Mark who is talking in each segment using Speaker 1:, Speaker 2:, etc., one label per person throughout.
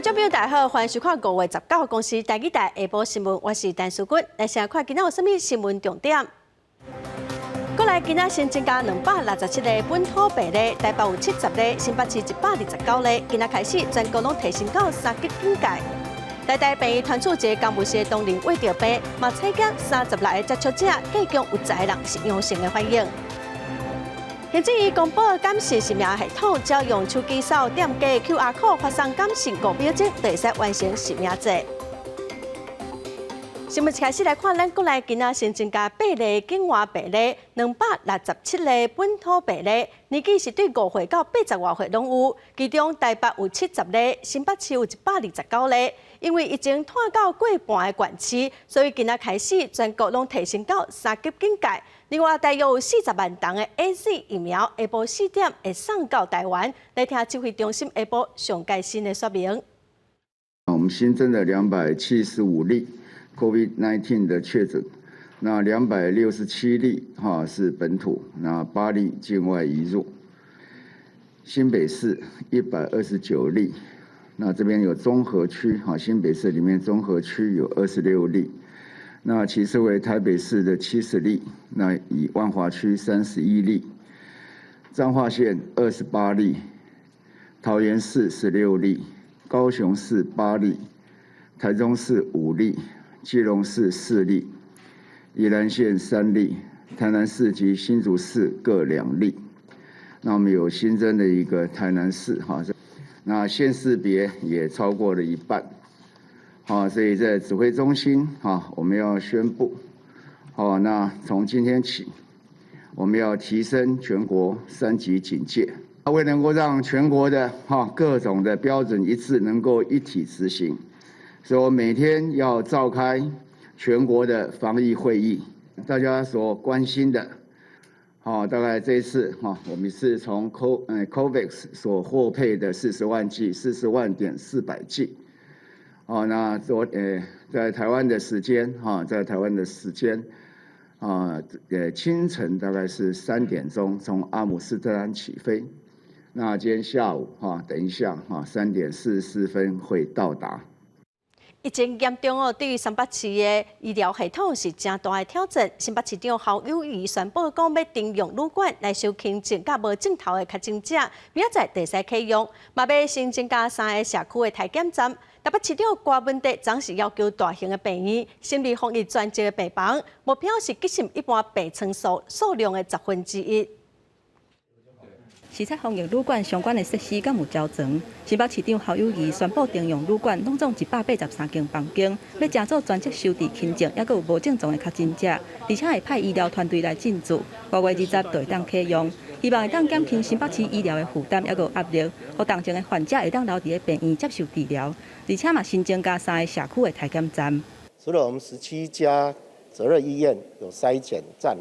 Speaker 1: 眾朋友大家好，歡迎收看5月19號公視台語台下晡新聞，我是陳淑君。來先看今仔有啥物新聞重點。國內今仔新增加267例本土病例，台北有70例，新北市129例。今仔開始全國攏提升到三級警戒。台大病院傳出一个公務室當人穢著病，嘛採檢36個接觸者，計共有十个人是陽性的反應。行政院公布感實實名系統，只要用手機掃店家 QR code 發送感實5秒鐘，就會使完成實名制。新聞一開始來看，咱國內今仔新增加八例境外病例，267例本土病例，年紀是對5歲到80外歲攏有。其中台北有70例，新北市有129例。因為疫情拖到過半的縣市，所以今仔開始全國攏提升到三級警戒。另外，大約有40萬筒的 AZ 疫苗下晡4點會送到台灣。來聽指揮中心下晡上蓋新的說明。
Speaker 2: 我們新增的275例 COVID-19 的確診，那267例哈是本土，那8例境外移入。新北市129例，那這邊有中和區哈，新北市裡面中和區有26例，那其次為台北市的70例，那以萬華區31例，彰化縣28例，桃園市16例，高雄市8例，台中市5例，基隆市4例，宜蘭縣3例，台南市及新竹市各2例。那我們有新增的一個台南市哈，那縣市別也超過了一半，好，所以在指揮中心哈，我們要宣布，好，那從今天起，我們要提升全國三級警戒，為能夠讓全國的哈各種的標準一致，能夠一體執行。所以我每天要召開全國的防疫會議，大家所關心的，好，大概這一次哈，我們是從 COVAX 所獲配的40萬劑，40萬點400劑，哦，那昨在台灣的時間哈，在台灣的時間啊，清晨大概是3點鐘從阿姆斯特丹起飛，那今天下午哈，等一下哈，3點44分會到達。
Speaker 1: 疫情嚴重哦，對於新北市的醫療系統是誠大的挑戰。新北市長侯友宜宣布講，欲徵用旅館來收輕症佮無症頭的確診者，明仔載就會使啟用，嘛欲新增加三个社區的篩檢站。台北市長柯文哲昨是要求大型的病院成立防疫專責的病房，目標是節省一般病床數量的1/10。
Speaker 3: 視察防疫旅館相關的設施敢有周全？新北市長侯友宜宣布徵用旅館，攏總183間房間，欲成做專職收治輕症，抑閣有無症狀的確診者，而且會派醫療團隊來進駐。5月20就會當啟用，希望會當減輕新北市醫療的負擔，抑閣有壓力，予重症的患者會當留佇咧病院接受治療，而且嘛新增加三个社區的篩檢站。
Speaker 4: 除了我們17家責任醫院有篩檢站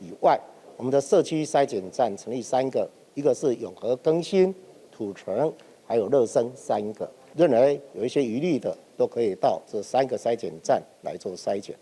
Speaker 4: 以外，我們的社區篩檢站成立三個。一個是永和更新、土城，還有樂生三個。認為有一些疑慮的，都可以到這三個篩檢站來做篩檢。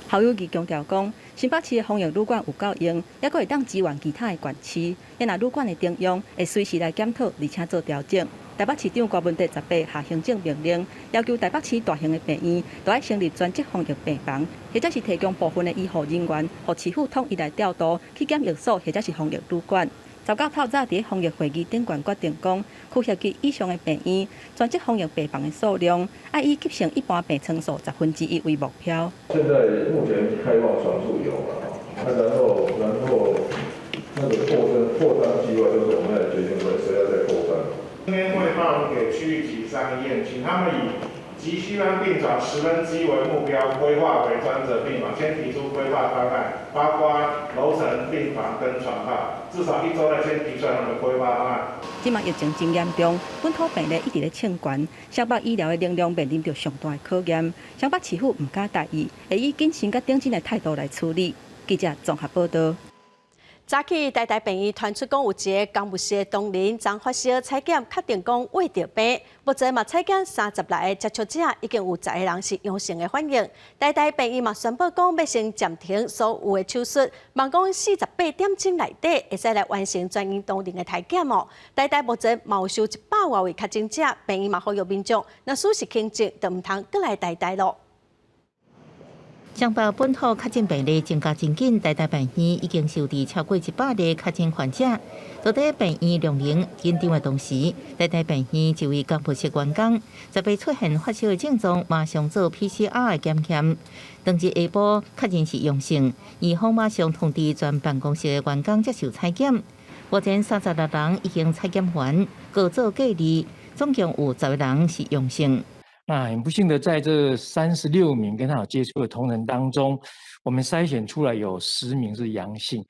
Speaker 3: 侯友宜強調講，新北市的防疫旅館有夠用，抑閣會當支援其他的縣市。若旅館的徵用，會隨時來檢討，而且做調整。台北市長柯文哲18下行政命令，要求台北市大型的病院都愛成立專職防疫病房，或者是提供部分的醫護人員，予市府統一來調度去檢疫所，或者是防疫旅館。19透早佇防疫會議頂懸決定講，區轄級以上的病院專職防疫病房的數量，愛以節省一般病床數1/10為目標。
Speaker 5: 現在目前開放床數有了，那然後那個擴張計劃就是我們來決定說誰要再擴張。
Speaker 6: 今天匯報給區域級以上醫院，請他們以急需班病床1/10為目標，規劃為專責病房，先提出規劃方案，包括樓層、病房跟床號，至少一週內先提出來他們的規劃方案。
Speaker 3: 這馬疫情真嚴重，本土病例一直咧衝懸，雙北醫療的能量面臨著上大的考驗。雙北市府毋敢大意，會以謹慎佮認真的態度來處理。記者綜合報道。
Speaker 1: 早起台大病院傳出講有一个工務室的同仁昨發燒採檢，確定講患著病。目前嘛採檢36个接觸者，已經有10个人是陽性的反應。台大病院嘛宣布講欲先暫停所有的手術，望講48點鐘內底會使來完成全院同仁的篩檢哦。台大目前嘛有收100外位確診者，病院嘛呼籲民眾，若屬實輕症，就毋通閣來台大囉。
Speaker 7: 雙北本土確診病例增加真緊，台大病院已經收治超過100例確診患者。到底病院量能緊張的同時，台大病院一位工務室員工18出現發燒的症狀，馬上做 PCR 的檢驗，當日下晡確認是陽性，院方馬上通知全辦公室的員工接受採檢。目前36人已經採檢完，閣做隔離，總共有10個人是陽性。
Speaker 8: 那很不幸的，在這36名跟他有接觸的同仁當中，我們篩選出來有十名是陽性。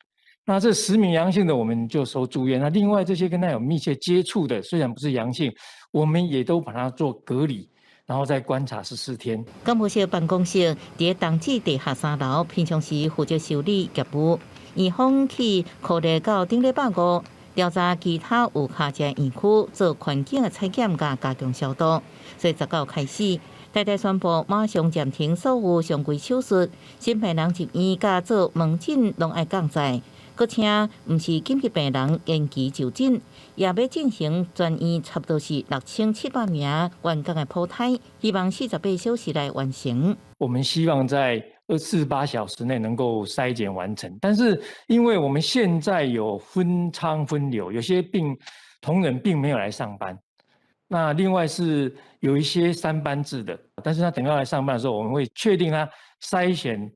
Speaker 8: 那這十名陽性的，我們就收住院。那另外這些跟他有密切接觸的，雖然不是陽性，我們也都把他做隔離，然後再觀察14天。
Speaker 7: 工務室辦公室佇東子地下3樓，平常時負責修理業務。院方去擴大到頂禮拜五，調查其他有跤車院區做環境的採檢佮加強消毒。所以19開始，台大宣布馬上暫停所有常規手術，新病人入院佮做門診攏愛降載，閣請毋是緊急病人延期就診，也欲進行全院差不多是6700名員工的普篩，希望48小時內完成。
Speaker 8: 我們希望在48小時內能夠篩檢完成，但是因為我們現在有分艙分流，有些病同仁並沒有來上班。那另外是有一些三班制的，但是他等到來上班的時候，我們會確定他篩選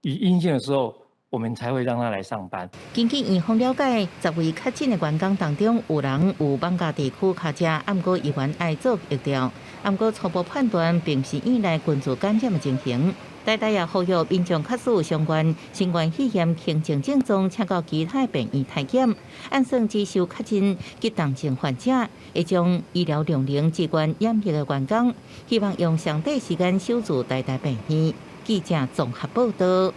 Speaker 8: 以陰性的時候，我們才會讓他來上班。
Speaker 7: 根據院方了解，10位確診的員工當中，有人有艋舺地區跤車，毋過依然愛做疫調，毋過初步判斷並毋是院內群聚感染的情形。台大也呼籲民眾確實有相關新冠肺炎輕症症狀，請到其他病院篩檢。按算只收確診及重症患者，會將醫療量能支援染疫的員工，希望用上短時間守住台大病院。記者綜合報道。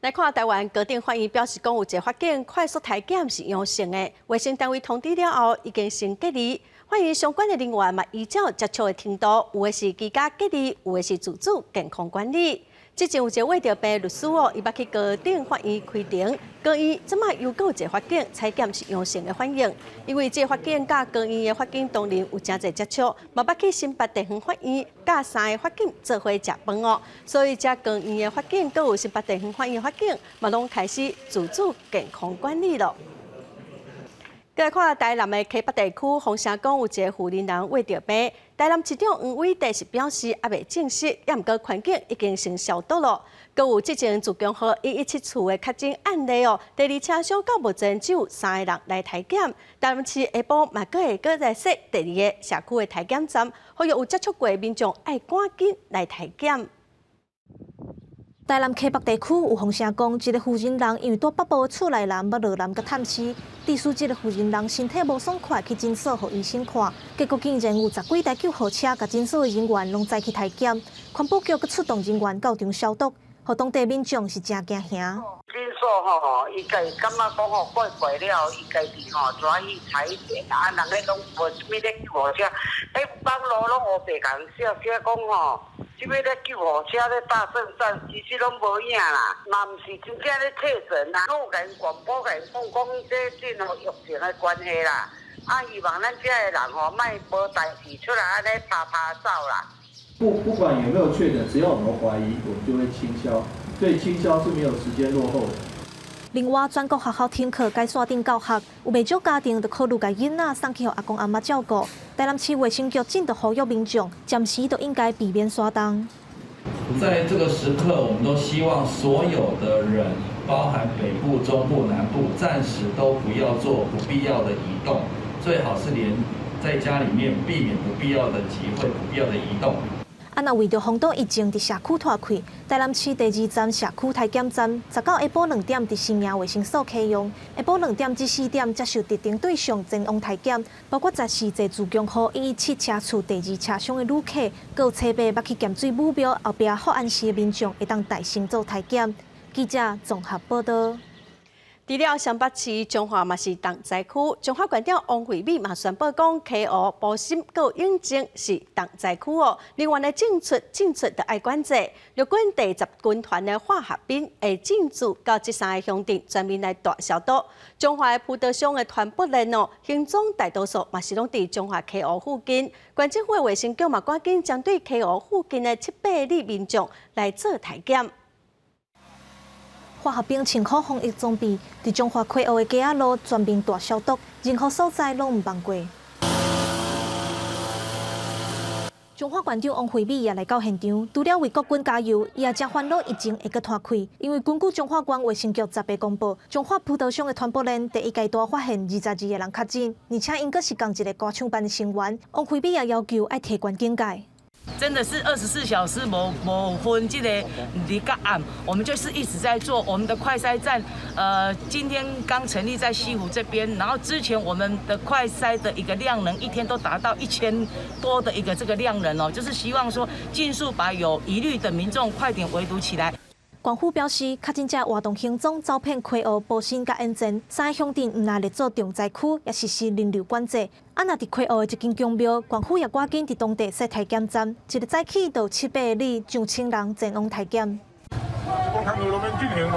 Speaker 1: 來看台灣高等法院表示，講有一個法警快速篩檢是陽性的，衛生單位通知了後，已經先隔離。法院相關的人員嘛，依照接觸的程度，有的是居家隔離，有的是自主健康管理。之前有一個患著病律師哦，伊捌去高等法院開庭，高院這擺又閣有一個法警採檢是陽性的反應，因為這個法警佮高院的法警當然有誠濟接觸，嘛捌去新北地方法院佮三個法警做伙食飯哦，所以這高院的法警閣有新北地方法院的法警嘛，攏開始自主健康管理囉。來看台南的溪北地區，風聲講有一個婦人人患著病。台南市長黃偉哲是表示，猶未證實，也毋過環境已經先消毒囉。閣有之前自強號117次的確診案例哦，第二車廂到目前只有三個人來篩檢。台南市下晡嘛閣會閣來設第二個社區的篩檢站，呼籲有接觸過的民眾愛趕緊來篩檢。
Speaker 9: 台南溪北地區有風聲講，一個婦人人因為佇北部厝內人欲落南佮探視，致使這个婦人人身體無爽快，去診所予醫生看，結果竟然有十幾台救護車佮診所的人員攏載去篩檢，環保局閣出動人員到場消毒，予當地民眾是誠驚嚇。
Speaker 10: 診所吼，伊家感覺講吼怪怪了，伊家己吼跩去採檢啊，人彼攏無啥物咧救護車，彼網路攏烏白共寫寫講吼。這欲咧救護車咧打勝仗，其實攏無影啦，嘛毋是真正咧確診啦，攏有共𪜶廣播共𪜶講講這這吼疫情的關係啦，啊，希望咱遮的人吼莫無代誌出來按呢趴趴走啦。
Speaker 11: 不管有沒有確診，只要我們懷疑，我們就會清消，所以清消是沒有時間落後的。
Speaker 9: 另外，全國學校停課改線頂教學，有袂少家庭就考慮共囡仔送去予阿公阿嬤照顧。台南市衛生局進度呼籲民眾，暫時都應該避免徙動。
Speaker 12: 在這個時刻，我們都希望所有的人，包含北部、中部、南部，暫時都不要做不必要的移動，最好是連在家裡面避免不必要的集會、不必要的移動。
Speaker 9: 啊，若為著防堵疫情佇社區拖開，台南市第二站社區篩檢站，19下晡2點佇新營衛生所啟用，下晡2點至4點接受特定對象前往篩檢，包括14坐自強號117車次第二車廂的旅客，閣有初八捌去鹹水武廟後壁福安寺的民眾，會當代先做篩檢。記者綜合報道。
Speaker 1: 除了雙北市彰化嘛是重災區，彰化縣長王惠美嘛宣布講，溪湖、埔心、閣永靖是重災區哦。另外呢，進出進出著愛管制。陸軍第十軍團的化學兵會進駐到這三个鄉鎮，全面來大消毒。彰化的葡萄霜的傳播鏈哦，行蹤大多數嘛是攏佇彰化溪湖附近。縣政府的衛生局嘛趕緊針對溪湖附近的七八里民眾來做篩檢。
Speaker 9: 化學兵穿好防疫裝備，佇彰化溪湖的街仔路全面大消毒，任何所在攏毋放過。彰化縣長王惠美也來到現場，除了為國軍加油，伊也誠煩惱疫情會閣拖開。因為根據彰化縣衛生局10日公布，彰化葡萄霜的傳播鏈第一階段發現22個人確診，而且𪜶閣是仝一個歌唱班的成員。王惠美也要求愛提懸警戒。
Speaker 13: 真的是24小時無分這個日佮暗，我們就是一直在做我們的快篩站。今天剛成立在西湖這邊，然後之前我們的快篩的一個量能一天都達到1000多的一個這個量能哦，就是希望說盡速把有疑慮的民眾快點圍堵起來。
Speaker 9: 縣府表示，確診者活動行蹤走遍溪湖、埔心佮永靖三个鄉鎮，毋但列做重災區，也實施人流管制。啊，若佇溪湖的一間宮廟，縣府也趕緊佇當地設篩檢站，一个早起就七八里上千人前往篩檢。
Speaker 5: 我看到那邊進行了。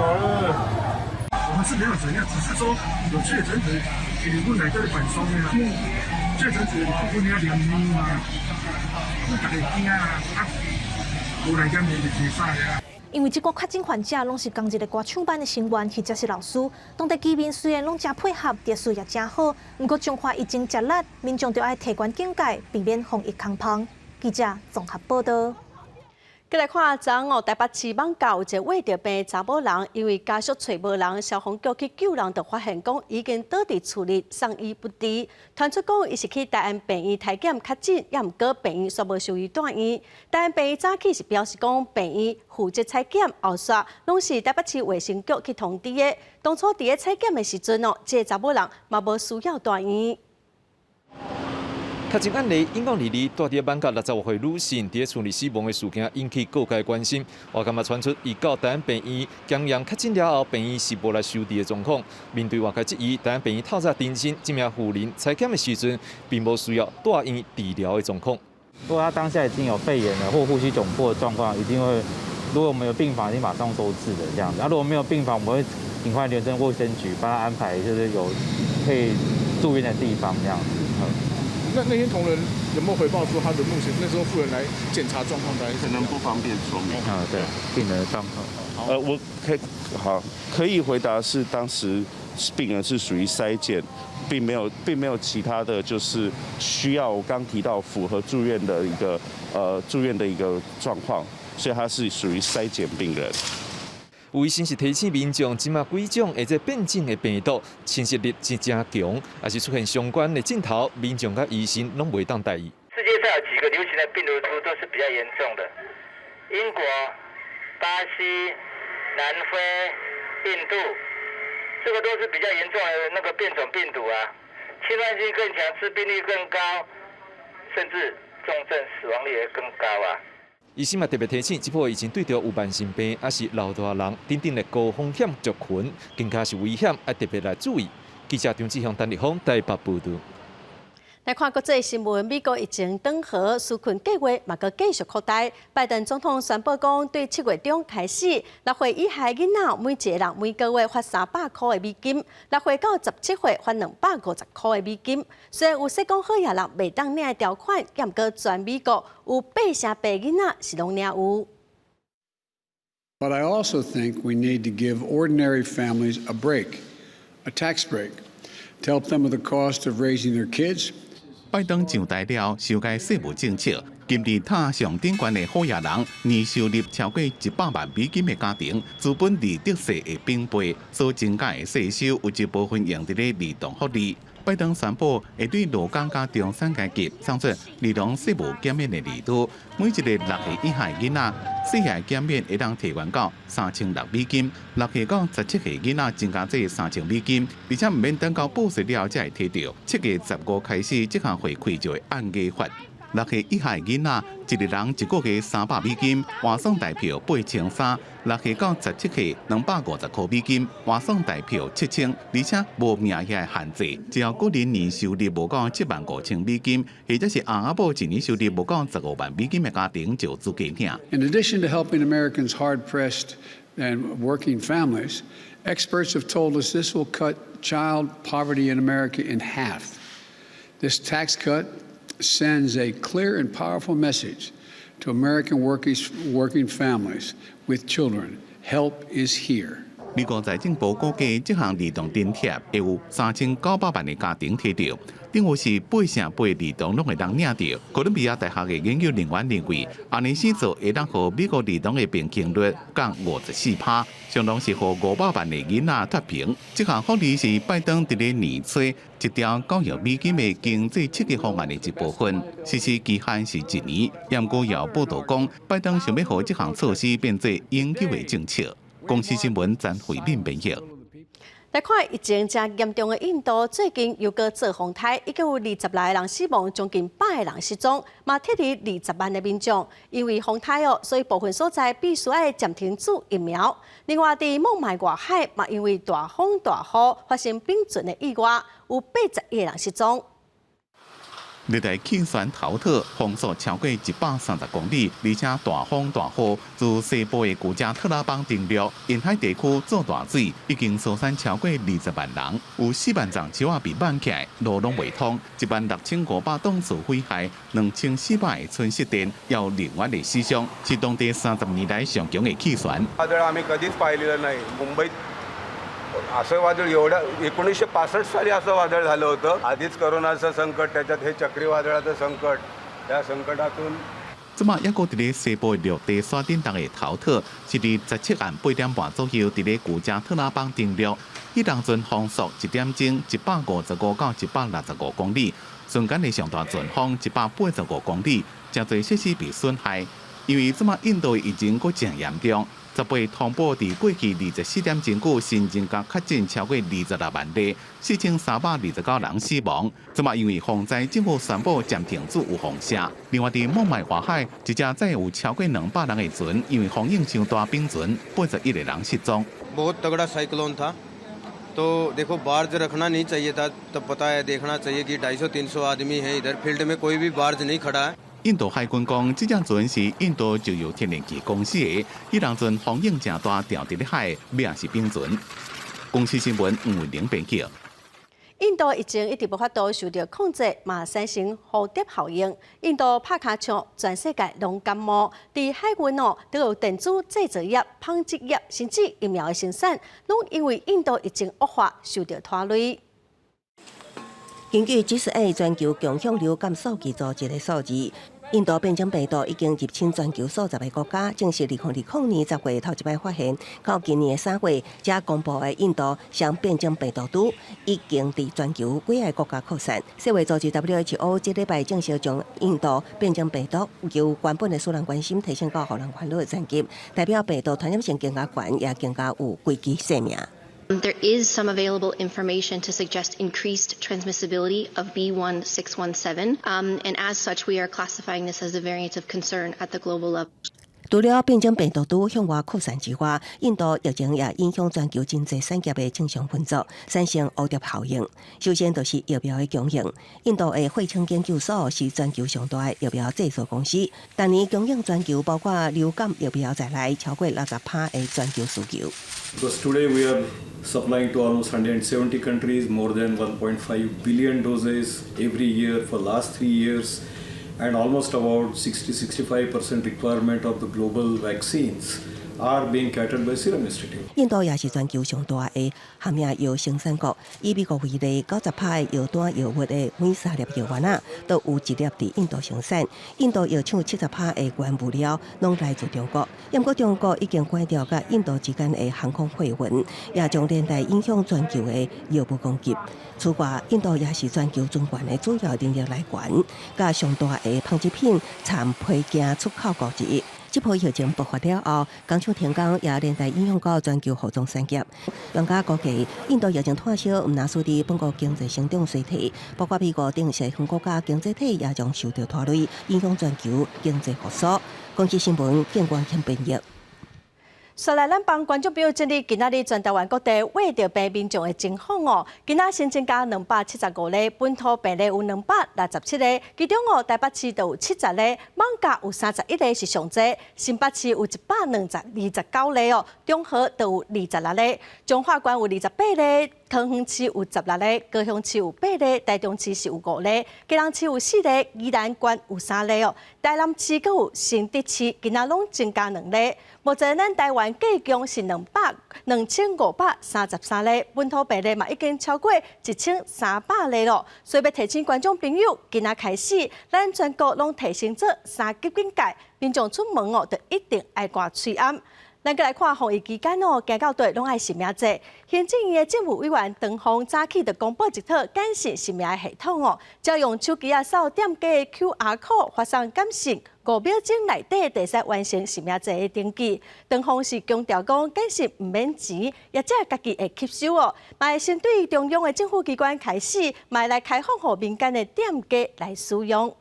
Speaker 14: 我們是沒有怎樣，只是說有確診者，阮內底辦喪的啦。確診者阮遐念念嘛，大家驚啊，啊，無來檢驗就會使啊。
Speaker 9: 因為這個確診患者攏是仝一個歌唱班的成員，或者是老師，當地居民雖然攏誠配合，秩序也誠好，毋過彰化疫情誠力，民眾著愛提懸警戒，避免防疫空芳。記者綜合報道。
Speaker 1: 閣來看，昨昏哦，台北市艋舺有一個胃著病查某人，因為家屬揣無人，消防局去救人，就發現講已經倒佇厝裡送醫不治。傳出講伊是去大安病院篩檢確診，也毋過病院煞無收伊住院。大安病院早起是表示講，病院負責採檢，後續攏是台北市衛生局去通知的。當初佇咧採檢的時陣哦，這個查某人嘛無需要住院。
Speaker 15: 確診案例英國二二住佇艋舺65歲女性，佇厝裡死亡的事件引起各界關心。外界嘛傳出，伊到大安病院檢驗確診了後，病院是無來收治的狀況。面對外界質疑，大安病院透早澄清，這名婦人採檢的時陣並無需要住院治療的狀況。
Speaker 16: 如果他當下已經有肺炎了或呼吸窘迫的狀況，一定會，如果我們有病房，一定馬上收治的這樣子。啊，如果沒有病房，我們會盡快聯絡衛生局，幫他安排，就是有可以住院的地方這樣子。
Speaker 14: 那天同仁有沒有回報說他的目前那時候婦人來檢查狀況？
Speaker 17: 可能不方便說明。
Speaker 16: 啊，對，病人的狀況。
Speaker 17: 我可以好可以回答是當時病人是屬於篩檢，並沒有其他的就是需要我剛提到符合住院的一個狀況，所以他是屬於篩檢病人。
Speaker 15: 有醫生是提醒民眾，這馬幾種會這變種的病毒侵襲力真誠強，也是出現相關的症頭，民眾佮醫生攏袂當大意。
Speaker 18: 世界上有幾個流行的病毒株都是比較嚴重的，英國、巴西、南非、印度，這個都是比較嚴重的那個變種病毒啊，侵犯性更強，致病率更高，甚至重症死亡率也更高啊。
Speaker 15: 醫生嘛特別提醒，這波疫情對著有慢性病，抑是老大人等等的高風險族群，更加是危險，愛特別來注意。記者張志雄、陳立峰台北報導。
Speaker 1: 來看國際新聞，美國疫情斷河紓困計畫嘛，閣繼續擴大。拜登總統宣布講，對7月中開始，6歲以下囡仔每一個人每個月發300塊的美金；6歲到17歲發250塊的美金。雖然有說講好額人袂當領的條款，毋過全美國有8成8囡仔是攏領有。
Speaker 19: But I also think we need to give ordinary families a break, a tax break, to help them with the cost of raising their kids.
Speaker 20: 拜登上台了，修改稅務政策，金字塔上頂懸的好額人，年收入超過100萬美金的家庭，資本利得稅會平倍，所增加的稅收有一部分用佇咧兒童福利。拜登宣布會對勞工佮中產階級送出兒童稅務減免的利多，每一个6歲以下囡仔，稅額減免會當提懸到3600美金，6歲到17歲囡仔增加至3000美金，而且毋免等到報稅了才會提著。7月15開始，這項回饋就會按月發。6歲以下囡仔，一个人一个月300美金，換算台票8300；6歲到17歲250箍美金，換算台票7000。而且無名額的限制，只要個人年收入無到75,000美金，或者是翁仔某一年收入無到15萬美金的家庭就資格領。
Speaker 19: In addition to helping Americans hard-pressed and working families, experts have told us this will cut child poverty in America in half. This tax cut sends a clear and powerful message to American working families with children. Help is here.
Speaker 20: 美國財政部估計，這項兒童津貼會有3900萬个家庭提著，等於是8成8兒童攏會當領著。哥倫比亞大學的研究人員認為，按呢式做會當予美國兒童的貧窮率降54%，相當是予500萬个囡仔脫貧。這項福利是拜登佇咧年初一條9億美金的經濟刺激方案的一部分，實施期限是一年。毋過有報道講，拜登想欲予這項措施變做永久的政策。公視新聞曾慧敏編譯。
Speaker 1: 來看疫情誠嚴重的印度，最近又閣做風颱，已經有26個人死亡，將近100個人失蹤，嘛撤離20萬的民眾。因為風颱哦，所以部分所在必須愛暫停注疫苗。另外，佇孟買外海嘛，因為大風大雨發生冰船的意外，有81個人失蹤。
Speaker 20: 熱帶氣旋陶特風速超過130公里，而且大風大雨自西部的古加特拉邦登陸，沿海地區做大水，已經疏散超過20萬人，有4萬叢樹仔被挽起來，路攏袂通，16,500棟厝毀壞，2400个村失電，有人員的死傷，是當地30年來上強的氣旋。
Speaker 21: वादळ आम्ही कधीच पाहिलेलं नाही. मुंबईत असं वादळ एवढ्या 1965 साली असं वादळ झालं होतं. आधीच करोनाचं संकट, त्याच्यात हे चक्रीवादळाचं संकट, त्या संकटातून
Speaker 20: 這馬抑閣佇咧西部陸地山頂當的陶特，是佇17暗8點半左右，佇咧古加特拉邦登陸。彼當陣風速一點鐘155到165公里，瞬間的上大陣風185公里，誠濟設施被損害。因為這馬印度的疫情閣誠嚴重，18通報佇過去24點鐘久新增加確診超過26萬例，4329人死亡。這馬因為風災，政府宣布暫停注預防射。另外，佇孟買外海，一隻載有超過200人的船，因為風湧傷大冰船，81個人失蹤。
Speaker 22: बहुत तगड़ा साइक्लोन था, तो देखो बार्ज रखना नहीं चाहिए था. तो पता है, देखना चाहिए कि 250-300 आदमी है इधर, फील्ड में कोई भी बार्ज नहीं खड़ा है。
Speaker 20: 印度海軍講，這隻船是印度石油天然氣公司的，彼當陣風湧誠大，掉佇咧海，尾仔是冰船。公視新聞吳偉玲編輯。
Speaker 1: 印度疫情一直無法度受著控制，嘛產生蝴蝶效應。印度拍尻槍，全世界攏感冒。佇海運哦，都有電子製造業、紡織業，甚至疫苗的生產，攏因為印度疫情惡化，受著拖累。
Speaker 23: 根據 GISAID 全球共享流感數據組織的數字，印度變種病毒已經入侵全球數十个國家，正是2020年10月頭一擺發現，到今年的3月才公布的印度雙變種病毒株已經佇全球幾个國家擴散。世衛組織 WHO 這禮拜正式將印度變種病毒由原本的使人關心提升到予人煩惱的層級，代表病毒傳染性更加懸，也更加有危及性命。
Speaker 24: There is some available information to suggest increased transmissibility of B1617, and as such, we are classifying this as a variant of concern at the global level.
Speaker 23: 除了變種病毒株向外擴散之外，印度疫情也影響全球真濟產業的正常運作，產生蝴蝶效應。首先就是疫苗的供應。印度的血清研究所是全球上大的疫苗製造公司，逐年供應全球包括流感疫苗在內超過60%的全球需求。
Speaker 25: Because today we are supplying to almost 170 countries, more than 1.5 billion doses every year for last 3 years, and almost about 60-65% requirement of the global vaccines are being catered by Serum Institute.
Speaker 23: 印度也是全球上大的含藥生產國，以美國為例，90%的藥單藥物的每三粒藥丸仔，都有一粒佇印度生產。印度藥廠70%的原物料攏來自中國，毋過中國已經關掉佮印度之間的航空貨運，也將連帶影響全球的藥物供給。此外，印度也是全球資源的主要能源來源，佮上大的紡織品摻皮件出口國之一。這波疫情爆發了後，工廠停工也連帶影響到全球服裝產業。專家估計，印度疫情退燒，毋但使得本國經濟成長衰退，包括美國等西方國家經濟體也將受到拖累，影響全球經濟復甦。公視新聞，見關謙編譯。
Speaker 1: 紲來，咱幫觀眾朋友整理今仔日全台灣各地秽著病民眾的情況哦。今仔新增加275例，本土病例有267個，其中哦台北市就有70例，艋舺有31例是上濟，新北市有129例哦，中和就有26例，彰化縣有28例，桃園市有16例，高雄市有8例，台中市是有5例，基隆市有4例，宜蘭縣有3例哦，台南市閣有新竹市，今仔攏增加2例。目前咱台灣計共是2533例，本土病例嘛已經超過1300例囉。所以欲提醒觀眾朋友，今仔開始，咱全國攏提升做三級警戒，民眾出門哦，就一定愛掛喙罨。咱閣來看防疫期間哦，行到佗攏愛實名制。行政院的政務委員唐鳳早起就公布一套簡訊實名系統哦，只要用手機仔掃店家的 QR code 發送簡訊，5秒鐘內底就會使完成實名制的登記。唐鳳是強調講，簡訊毋免錢，業者家己會吸收哦。嘛會先對中央的政府機關開始，嘛會來開放予民間的店家來使用。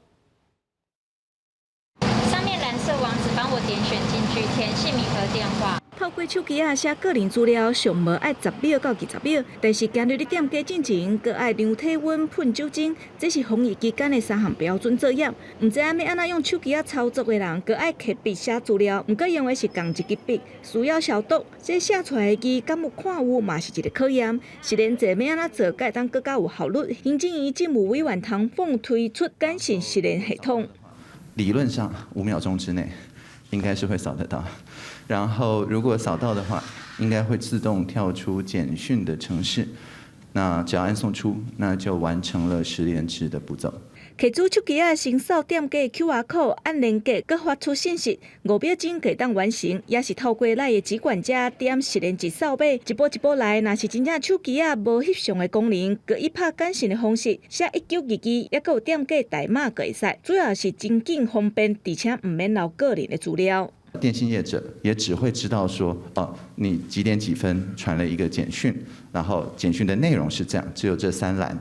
Speaker 2: 上面藍色網址幫我點選進去，填姓名和電話。
Speaker 3: 透過手機仔寫個人資料，上無愛10秒到20秒，但是行入去店家進前，閣愛量體溫、噴酒精，這是防疫期間的三項標準作業。毋知影欲按怎用手機仔操作的人，閣愛提筆寫資料，毋過用的是仝一支筆，需要消毒。這寫出來的字敢有看有，嘛是一個考驗。實聯制欲按怎做，才會當閣較有效率？行政院政務委員唐鳳推出簡訊實聯系統。
Speaker 4: 理論上5秒鐘之內，應該是會掃得到。然後如果掃到的話，應該會自動跳出簡訊的程式。那只要按送出，那就完成了實聯制的步驟。
Speaker 3: 提出手機仔先掃店家 QR code，按連結，閣發出信息，5秒鐘就會當完成。也是透過 LINE 的疾管家點實聯制掃碼，一步一步來。若是真正手機仔無翕相的功能，閣以拍簡訊的方式寫1922，抑閣有店家代碼閣會使。主要是真緊方便，而且毋免留個人的資料。
Speaker 4: 電信業者也只會知道說，哦，你幾點幾分傳了一個簡訊，然後簡訊的內容是這樣，只有這三欄，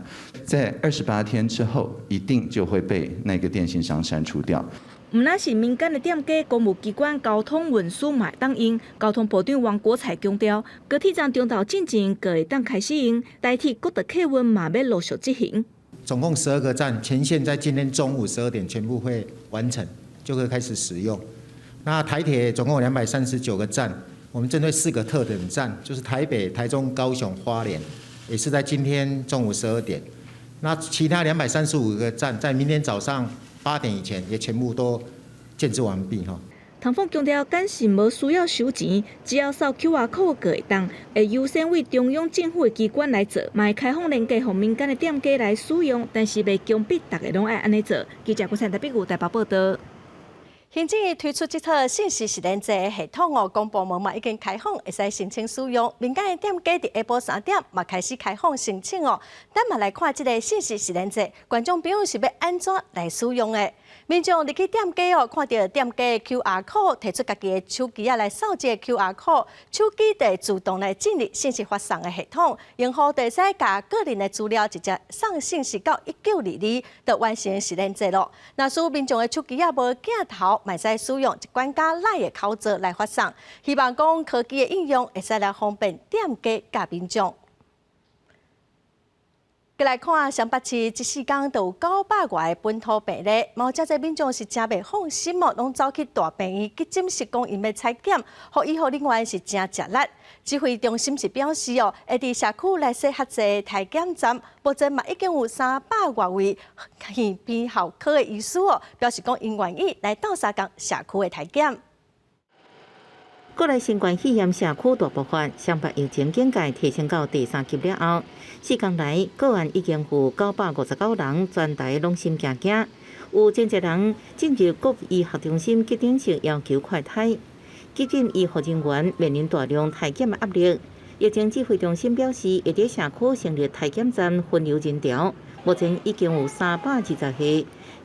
Speaker 4: 在28天之後，一定就會被那個電信商刪除掉。
Speaker 3: 毋但是民間的店家，公務機關、交通運輸嘛會當用。交通部長王國材強調，高鐵站中晝進前就會當開始用，台鐵國道客運嘛欲陸續執行。
Speaker 6: 總共12個站，全線在今天中午12點全部會完成，就會開始使用。那台鐵總共有239個站，我們針對四個特等站，就是台北、台中、高雄、花蓮，也是在今天中午十二點。那其他235個站，在明天早上8點以前，也全部都建置完畢哈。
Speaker 3: 唐鳳強調，簡訊無需要收錢，只要掃 QR code 就會當，會優先為中央政府的機關來做，嘛會開放連結予民間的店家來使用，但是袂強迫逐个攏愛按呢做。記者郭灿台北有台北報道。
Speaker 1: 行政院推出這套信息實聯制的系統哦，公部門嘛已經開放，會使申請使用。民間的店家佇下晡3點嘛開始開放申請哦。咱嘛來看這个信息實聯制，觀眾朋友是欲按怎來使用的？民眾入去店家哦，看著店家的 QR code，提出家己的手機仔來掃這个 QR code，手機就會自動來進入信息發送的系統，用戶就會使共個人的資料直接送信息到1922，就完成實聯制囉。若是民眾的手機仔無鏡頭，嘛會使使用一管家 LINE 的口座來發送。希望講科技的應用會使來方便店家佮民眾。閣來看，雙北市這四工就有900外個本土病例，嘛有遮濟民眾是誠袂放心哦，攏走去大病院急診室講𪜶欲採檢，予醫護人員是誠吃力。指揮中心是表示哦，會佇社區來設較濟篩檢站，目前嘛已經有300外位耳鼻喉科的醫師哦，表示講𪜶願意來鬥相共社區的篩檢。
Speaker 7: 國內新冠肺炎社區大爆發，雙北疫情警戒提升到第三級了後，四工來個案已經有959人，全台攏心驚驚，有真濟人進入各醫學中心急診室要求快篩，急診醫護人員面臨大量篩檢的壓力。疫情指揮中心表示，會佇社區成立篩檢站分流人潮，目前已經有320個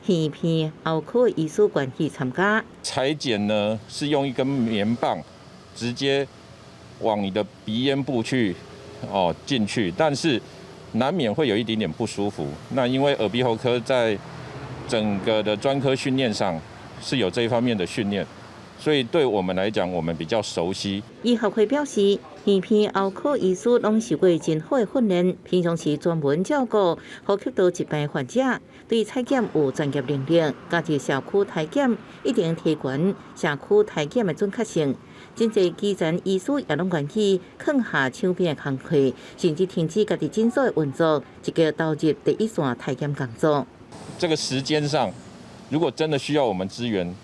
Speaker 7: 耳鼻喉科醫師關係參加。
Speaker 8: 採檢呢是用一根棉棒直接往你的鼻咽部去哦進去，但是難免會有一點點不舒服。那因為耳鼻喉科在整個的專科訓練上是有這一方面的訓練，所以對我們來講，我們比較熟悉。
Speaker 7: 醫學會表示，耳鼻喉科醫師攏受過真好的訓練，平常時專門照顧呼吸道疾病患者，對採檢有專業能力。加上社區篩檢一定提懸社區篩檢的準確性。真濟基層醫師也攏願意放下手邊的工課，甚至停止家己診所的運作，積極投入第一線篩檢工作。
Speaker 8: 這個時間上，如果真的需要我們支援，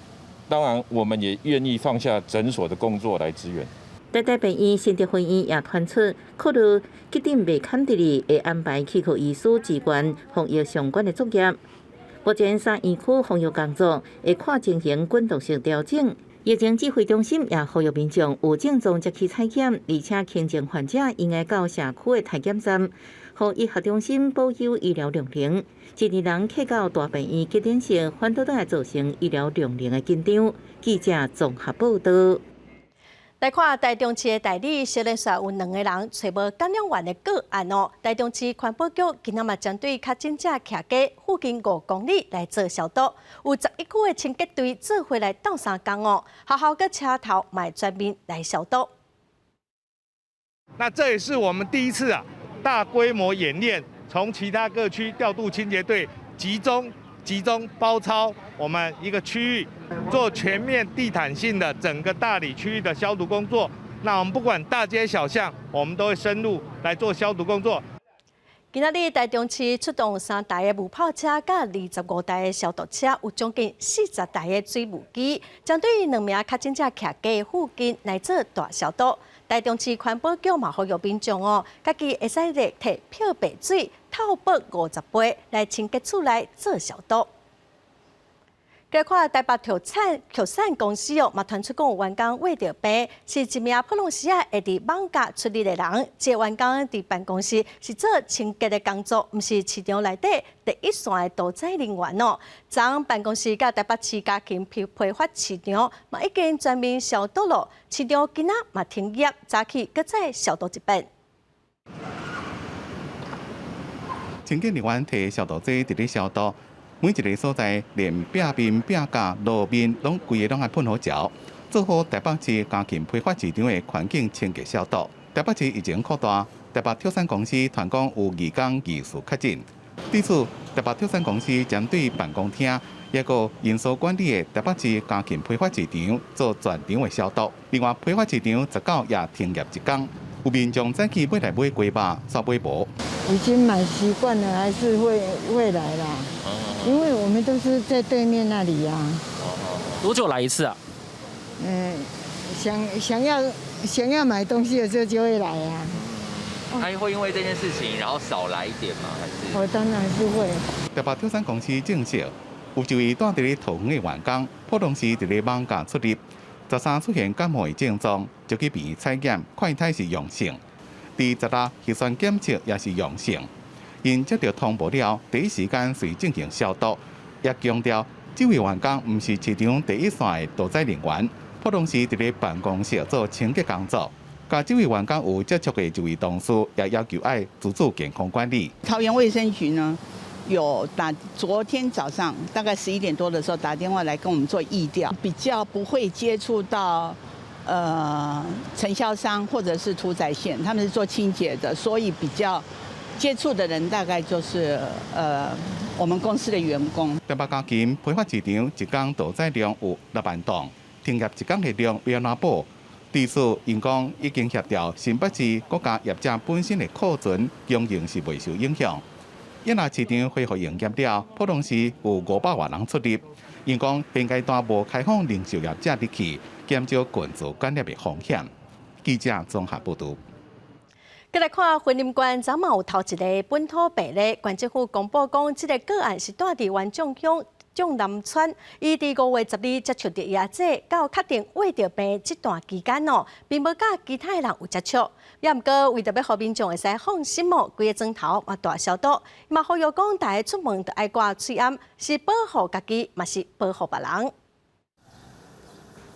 Speaker 8: 當然我們也願意放下診所的工作來支援。
Speaker 7: 台大病院新竹分院也傳出，考慮急診袂堪得的，會安排齒科醫師支援防疫相關的作業。目前三院區防疫工作會看情形滾動式調整。疫情指揮中心也呼籲民眾有症狀才去採檢，而且輕症患者應該到社區的篩檢站，予醫學中心保有醫療量能。一個人去到大病院急診室，反倒會造成醫療量能的緊張。記者綜合報道。
Speaker 1: 來看台中市的大里，小連續有兩个人揣無感染源的個案哦。台中市環保局今仔嘛針對確診者徛家附近5公里來做消毒，有11區的清潔隊做伙來鬥相共哦。學校佮車頭嘛全面來消毒。
Speaker 10: 那這也是我們第一次啊大規模演練，從其他各區調度清潔隊集中包抄我們一個區域，做全面地毯性的整個大里區域的消毒工作。那我們不管大街小巷，我們都會深入來做消毒工作。
Speaker 1: 今仔日台中市出動三台的霧炮車，佮25台的消毒車，有將近40台的水霧機，針對兩名確診者徛家附近來做大消毒。台中市環保局嘛呼籲民眾哦，家己會使咧提漂白水透薄50杯來清潔厝內做消毒。來看台北特產玉山公司哦，嘛傳出講有員工穢著病，是一名普攏時仔會佇網咖出入的人。這個員工佇辦公室是做清潔的工作，毋是市場內底第一線的屠宰人員哦。昨昏辦公室佮台北市家禽批發市場嘛已經全面消毒了，市場今仔嘛停業，早起閣再消毒一遍。
Speaker 20: 清潔人員提消毒劑佇咧消毒。每一个所在，連壁面、壁架、路面，攏規个攏愛噴好膠，做好台北市家禽批發市場的環境清潔消毒。台北市疫情擴大，台北特產公司傳講有義工疑似確診。對此，台北特產公司針對辦公廳，抑閣營收管理的台北市家禽批發市場做全場的消毒。另外，批發市場19也停業一工。有民眾早起欲來買雞肉，煞買無。
Speaker 11: 已經買習慣了，還是會來啦。因為我們都是在對面那裡呀。
Speaker 12: 多久來一次啊？
Speaker 11: 嗯，想要買東西的時候就會來啊。
Speaker 12: 他會因為這件事情，然後少來一點嗎？還是？
Speaker 11: 我當然是會。
Speaker 20: 台北特產公司證實，有一位住佇咧桃園的員工，普通時佇咧網咖出入，13出現感冒的症狀，就去病院採檢，快篩是陽性。佇16核酸檢測也是陽性。𪜶接著通報了，第一時間隨進行消毒，也強調這位員工毋是市場第一線的屠宰人員，普通時佇咧辦公室做清潔工作。佮這位員工有接觸的一位同事，也要求愛自主健康管理。
Speaker 13: 桃園衛生局呢，有打昨天早上大概11點多的時候打電話來跟我們做疫調，比較不會接觸到承銷商或者是屠宰線，他們是做清潔的，所以比較接觸的人大概就是我們公司的員工。
Speaker 20: 台北家禽批發市場一工屠宰量有6萬噸，停業一工的量欲按怎補？對此，𪜶講已經協調新北市各家業者本身的庫存供應是袂受影響。若市場恢復營業了，普通時有500外人出入。𪜶講現階段無開放零售業者入去，減少群聚感染的風險。記者綜合報導。
Speaker 1: 閣來看雲林縣，昨嘛有頭一个本土病例，縣政府公布講，這个個案是住佇員眾鄉鍾南川，伊佇5月12接觸著伊阿姐，到確定患著病這段期間哦，並無佮其他的人有接觸。也毋過為著欲予民眾會使放心哦，規个床頭嘛大消毒，嘛呼籲講大家出門著愛掛喙罨，是保護家己，嘛是保護別人。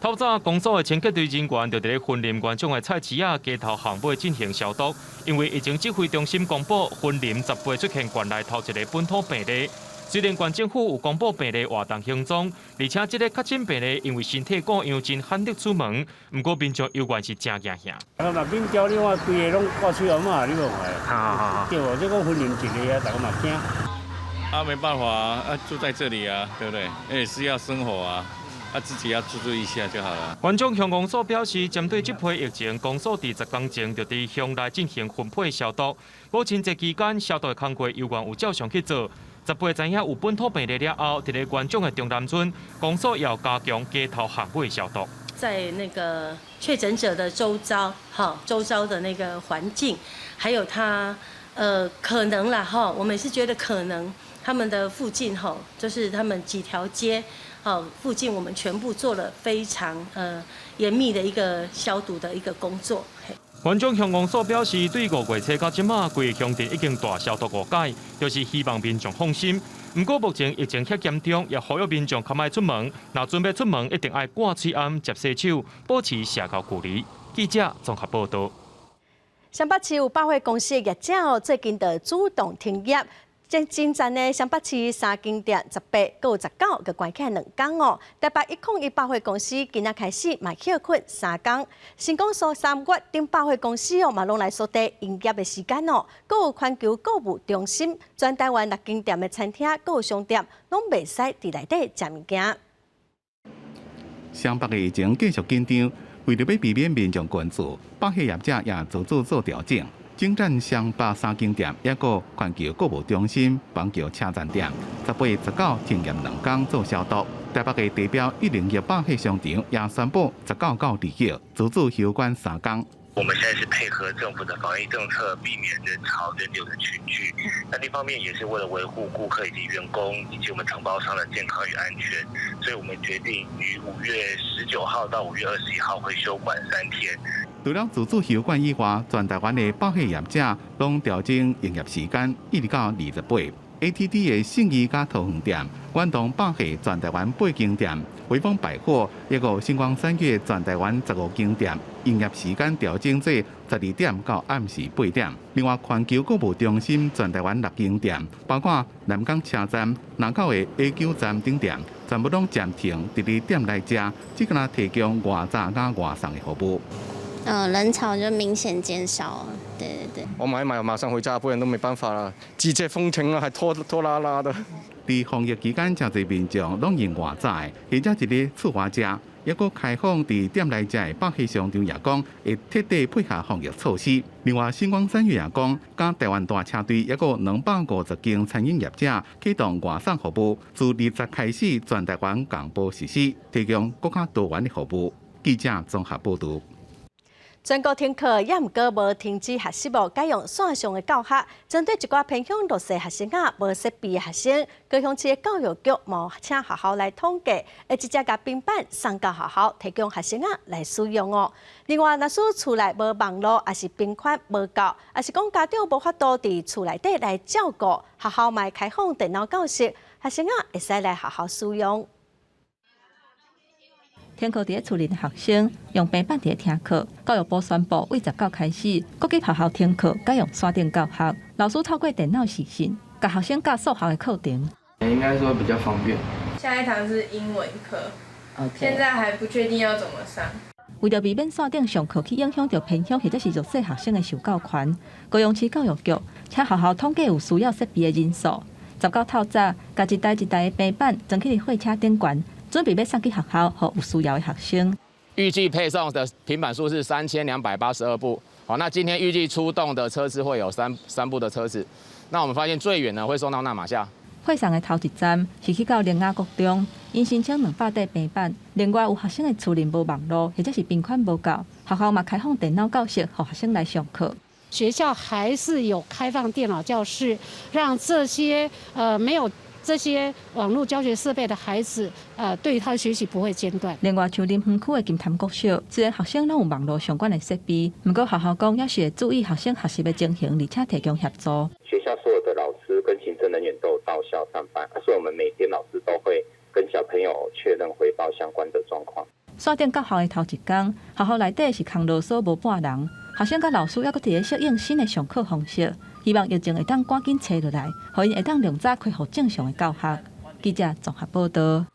Speaker 5: 透早公所的清潔隊人員就佇咧雲林元長的菜市仔街頭巷尾進行消毒，因為疫情指揮中心公布雲林18出現縣內頭一个本土病例，雖然縣政府有公布病例活動行蹤，而且這个確診病例因為身體顧樣真罕得出門，毋過民眾猶原是誠驚嚇。
Speaker 9: 啊，嘛免焦，你看規个攏掛喙罨嘛，你無看？對無？這講雲林一个啊，逐个嘛驚。
Speaker 14: 啊，沒辦法啊，住在這裡啊，對不對？也是要生活啊。啊，自己要注意一下就好了。
Speaker 5: 縣長鄉公所表示，針對這批疫情，公所佇10工前就佇鄉內進行分配消毒。母親節期間消毒的工作猶原有照常去做。18知影有本土病例了後，佇咧元長的中南村，公所要加強街頭巷尾消毒。
Speaker 16: 在那個確診者的周遭，哈，周遭的那個環境，還有他，可能啦，哈，我們是覺得可能他們的附近，哈，就是他們幾條街。好，附近我們全部做了非常嚴密的一個消毒的一個工作。
Speaker 5: 縣長鄉公所表示，對5月初到這馬，規个鄉鎮已經大消毒五擺，就是希望民眾放心。毋過目前疫情遐嚴重，也呼籲民眾較莫出門。若準備出門，一定愛掛喙罨、捷洗手，保持社交距離。記者綜合報道。
Speaker 1: 雙北市有百貨公司的業者哦，最近就主動停業。這進站的雙北市三間店18、閣有19閣關起2工哦。台北101百貨公司今仔開始嘛歇睏3工，新光三越等百貨公司哦嘛攏來縮短營業的時間哦。閣有環球購物中心，全台灣六間店的餐廳閣有商店攏袂使佇內底食物件。
Speaker 20: 雙北的疫情繼續緊張，為著欲避免民眾關注，百貨業者也早早做調整。整間雙北三間店，抑閣環球購物中心、板橋車站店，18、19停業2工做消毒。台北的地標101百貨商場也宣布19到29自主休館3工。
Speaker 17: 我們現在是配合政府的防疫政策，避免人潮人流的群聚。那另一方面也是為了維護顧客以及員工以及我們承包商的健康與安全，所以我們決定於5月19號到5月21號會休館3天。
Speaker 20: 除了自主休館以外，全台灣的百貨業者攏調整營業時間，一直到28。ATT 的信義佮桃園店、遠東百貨全台灣八間店、微風百貨抑閣新光三越全台灣15間店，營業時間調整至12點到暗時8點。另外，環球購物中心全台灣六間店，包括南港車站、南港的 A9站等店，全部攏暫停佇咧店內食，只干焦提供外炸佮外送的服務。
Speaker 26: 人潮就明顯減少了，對對對。
Speaker 27: 我買一買，馬上回家，不然都沒辦法了。季節封城了，還拖拖拉拉的。
Speaker 20: 佇防疫期間，誠濟民眾攏用外炸，或者佇咧厝外食，抑閣開放佇店內食的百貨商場也講會徹底配合防疫措施。另外，新光三越也講，佮台灣大車隊抑閣250間餐飲業者啟動外送服務，自20開始全台灣同步實施，提供閣較多元的服務。記者綜合報導。
Speaker 1: 全國停課，也毋過無停止學習哦，改用線上的教學。針對一寡偏鄉弱勢學生仔無設備的學生，高雄市的教育局嘛請學校來統計，會直接共平板送到學校，提供學生仔來使用哦。另外，若使厝內無網路，抑是頻寬無夠，抑是講家長無法度佇厝內底來照顧，學校嘛會開放電腦教室，學生仔會使來學校使用。
Speaker 28: 停課佇咧厝裡的學生用平板佇咧聽課。教育部宣布，對19開始，各級學校停課，改用線頂教學。老師透過電腦視訊，共學生教數學的課程。
Speaker 29: 應該說比較方便。
Speaker 30: 下一堂是英文課，現在還不確定要怎麼上。
Speaker 28: 為著避免線頂上課去影響著偏鄉或者是弱勢學生的受教權，高雄市教育局請學校統計有需要設備的人數。19透早，共一台一台的平板裝去貨車頂懸。準備欲送去學校，予有需要的學生。
Speaker 31: 預計配送的平板數是3282部。好，那今天預計出動的車次會有三部的車子。那我們發現最遠呢會送到那瑪夏。
Speaker 28: 配送的頭一站是去到苓雅國中，𪜶申請200塊平板。另外有學生的厝裡無網路，或者是頻寬無夠，學校嘛開放電腦教室，予學生來上課。
Speaker 32: 學校還是有開放電腦教室，讓這些沒有
Speaker 2: 這些網絡教學設備的孩子，對他的學習不會間斷。
Speaker 28: 另外，像林園區的金潭國小，雖然學生攏有網路相關的設備，毋過學校講猶是會注意學生學習的情形，而且提供協助。
Speaker 4: 學校所有的老師跟行政人員都有到校上班，所以我們每天老師都會跟小朋友確認回報相關的狀況。
Speaker 28: 線頂教學的頭一工，學校內底是空囉嗦無半人，學生佮老師猶閣佇咧適應新的上課方式，希望疫情會當趕緊停落來，予𪜶會當量早恢復正常的教學。記者綜合報道。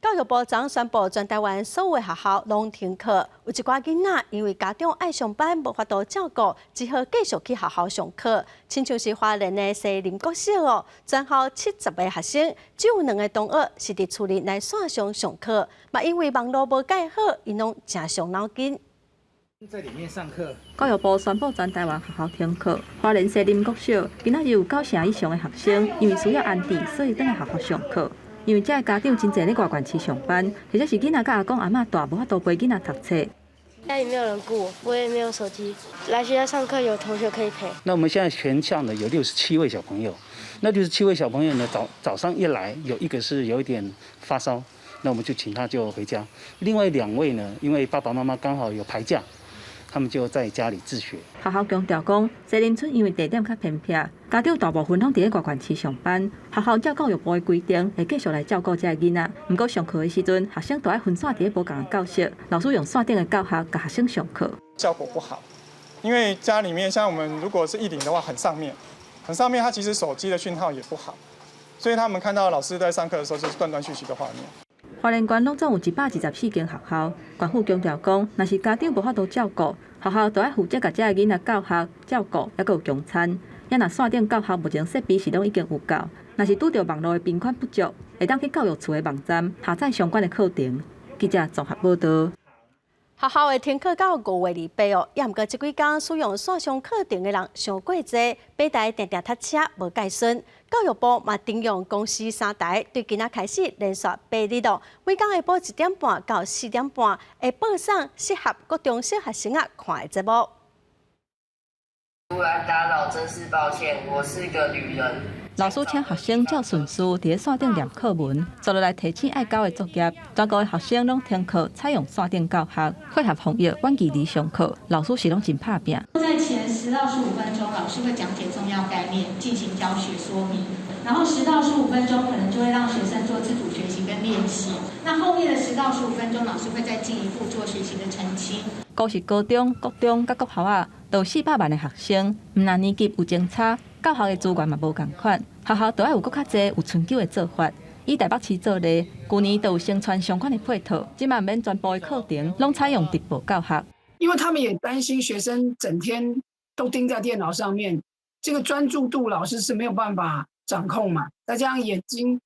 Speaker 1: 教育部昨宣布，全台灣所有學校攏停課，有一寡囡仔因為家長愛上班，無法度照顧，只好繼續去學校上課。親像是花蓮的西林國小哦，全校70個學生，只有兩個同學是佇厝裡來線上上課，嘛因為網路無蓋好，𪜶攏誠傷腦筋。
Speaker 6: 在裡面上課。
Speaker 28: 教育部宣布全台灣學校停課，花蓮西林國小今仔日有九成以上的學生，因為需要安置，所以轉來學校上課。因為這个家長真濟咧外縣市上班，或者是囡仔佮阿公阿嬤蹛，無法度陪囡仔讀冊。
Speaker 15: 家裡沒有人顧我，我也沒有手機。來學校上課有同學可以陪。
Speaker 18: 那我們現在全校呢有67位小朋友，那67位小朋友呢早上一來有一個是有一點發燒，那我們就請他就回家。另外兩位呢，因為爸爸媽媽剛好有排假，他們就在家裡自學。
Speaker 28: 學校強調講，西林村因為地點較偏僻，家長大部分攏佇咧外縣市上班。學校照教育部的規定，會繼續來照顧這个囡仔。毋過上課的時陣，學生都愛分散佇咧無仝的教室，老師用線頂的教學共學生上課。
Speaker 19: 效果不好，因為家裡面像我們如果是一頂的話，很上面，很上面，他其實手機的訊號也不好，所以他們看到老師在上課的時候，就是斷斷續續的畫面。
Speaker 28: 花蓮縣攏總有124間學校，縣府強調講，若是家長無法度照顧，學校就愛負責共這个囡仔教學、照顧，猶閣有供餐。猶若線頂教學目前設備是攏已經有夠，若是拄著網路的頻寬不足，會當去教育處的網站下載相關的課程。記者綜合報道。
Speaker 1: 學校會停課到5月28哦，猶毋過這幾工使用線上課程的人傷過濟，平台定定塞車無蓋順。教育部嘛徵用公視三台，對今仔開始連續8日哦，每工下晡1點半到4點半，會播送適合國中小學生仔看的節目。
Speaker 21: 突然打擾，真是抱歉，我是個女人。
Speaker 28: 老師請學生照順序佇咧線頂念課文，紲落來提醒愛交的作業。全國的學生攏停課，採用線頂教學，配合防疫遠距離上課，老師是攏真拍拚。
Speaker 22: 在前10到15分鐘，老師會講解重要概念，進行教學說明。然後10到15分鐘，可能就會讓學生做自主學習跟練習。那後面的10到15分鐘，老師會再進一步做學習的澄清。
Speaker 28: 高是高中、國中佮國校仔，都有400萬的學生，毋但年級有增差，教學的資源嘛無仝款，學校都愛有閣較濟有春秋的做法。以台北市做例，舊年就有宣傳相關的配套，這擺毋免全部的課程攏採用直播教學。
Speaker 23: 因為他們也擔心學生整天都盯在電腦上面，這個專注度老師是沒有辦法掌控嘛，再加上眼睛。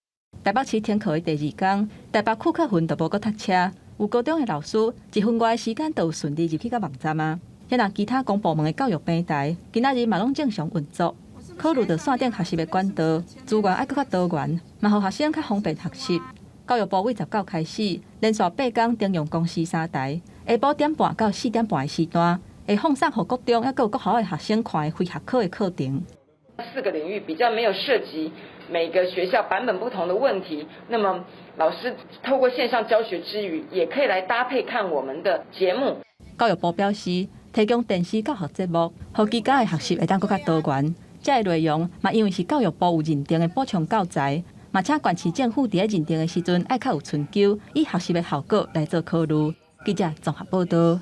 Speaker 28: 台北市停課的第二工，台北區客運就無閣塞車，有高中的老師一分外的時間就有順利入去到網站啊。遐若其他公部門的教育平台，今仔日嘛攏正常運作。考慮到線頂學習的管道資源愛閣較多元，嘛予學生較方便學習。教育部對19開始，連續八工徵用公視三台，下晡點半到4點半的時段，會放送予國中猶閣有國校的學生看的非學科的課程。
Speaker 24: 四個領域比較沒有涉及每個學校版本不同的問題，那麼老師透過線上教學之餘，也可以來搭配看我們的節目。
Speaker 28: 教育部表示，提供電視教學節目，予居家的學習會當閣較多元。這个內容嘛，因為是教育部有認定的補充教材，嘛請縣市政府佇咧認定的時陣，愛較有春秋，以學習的效果來做考慮。記者綜合報道。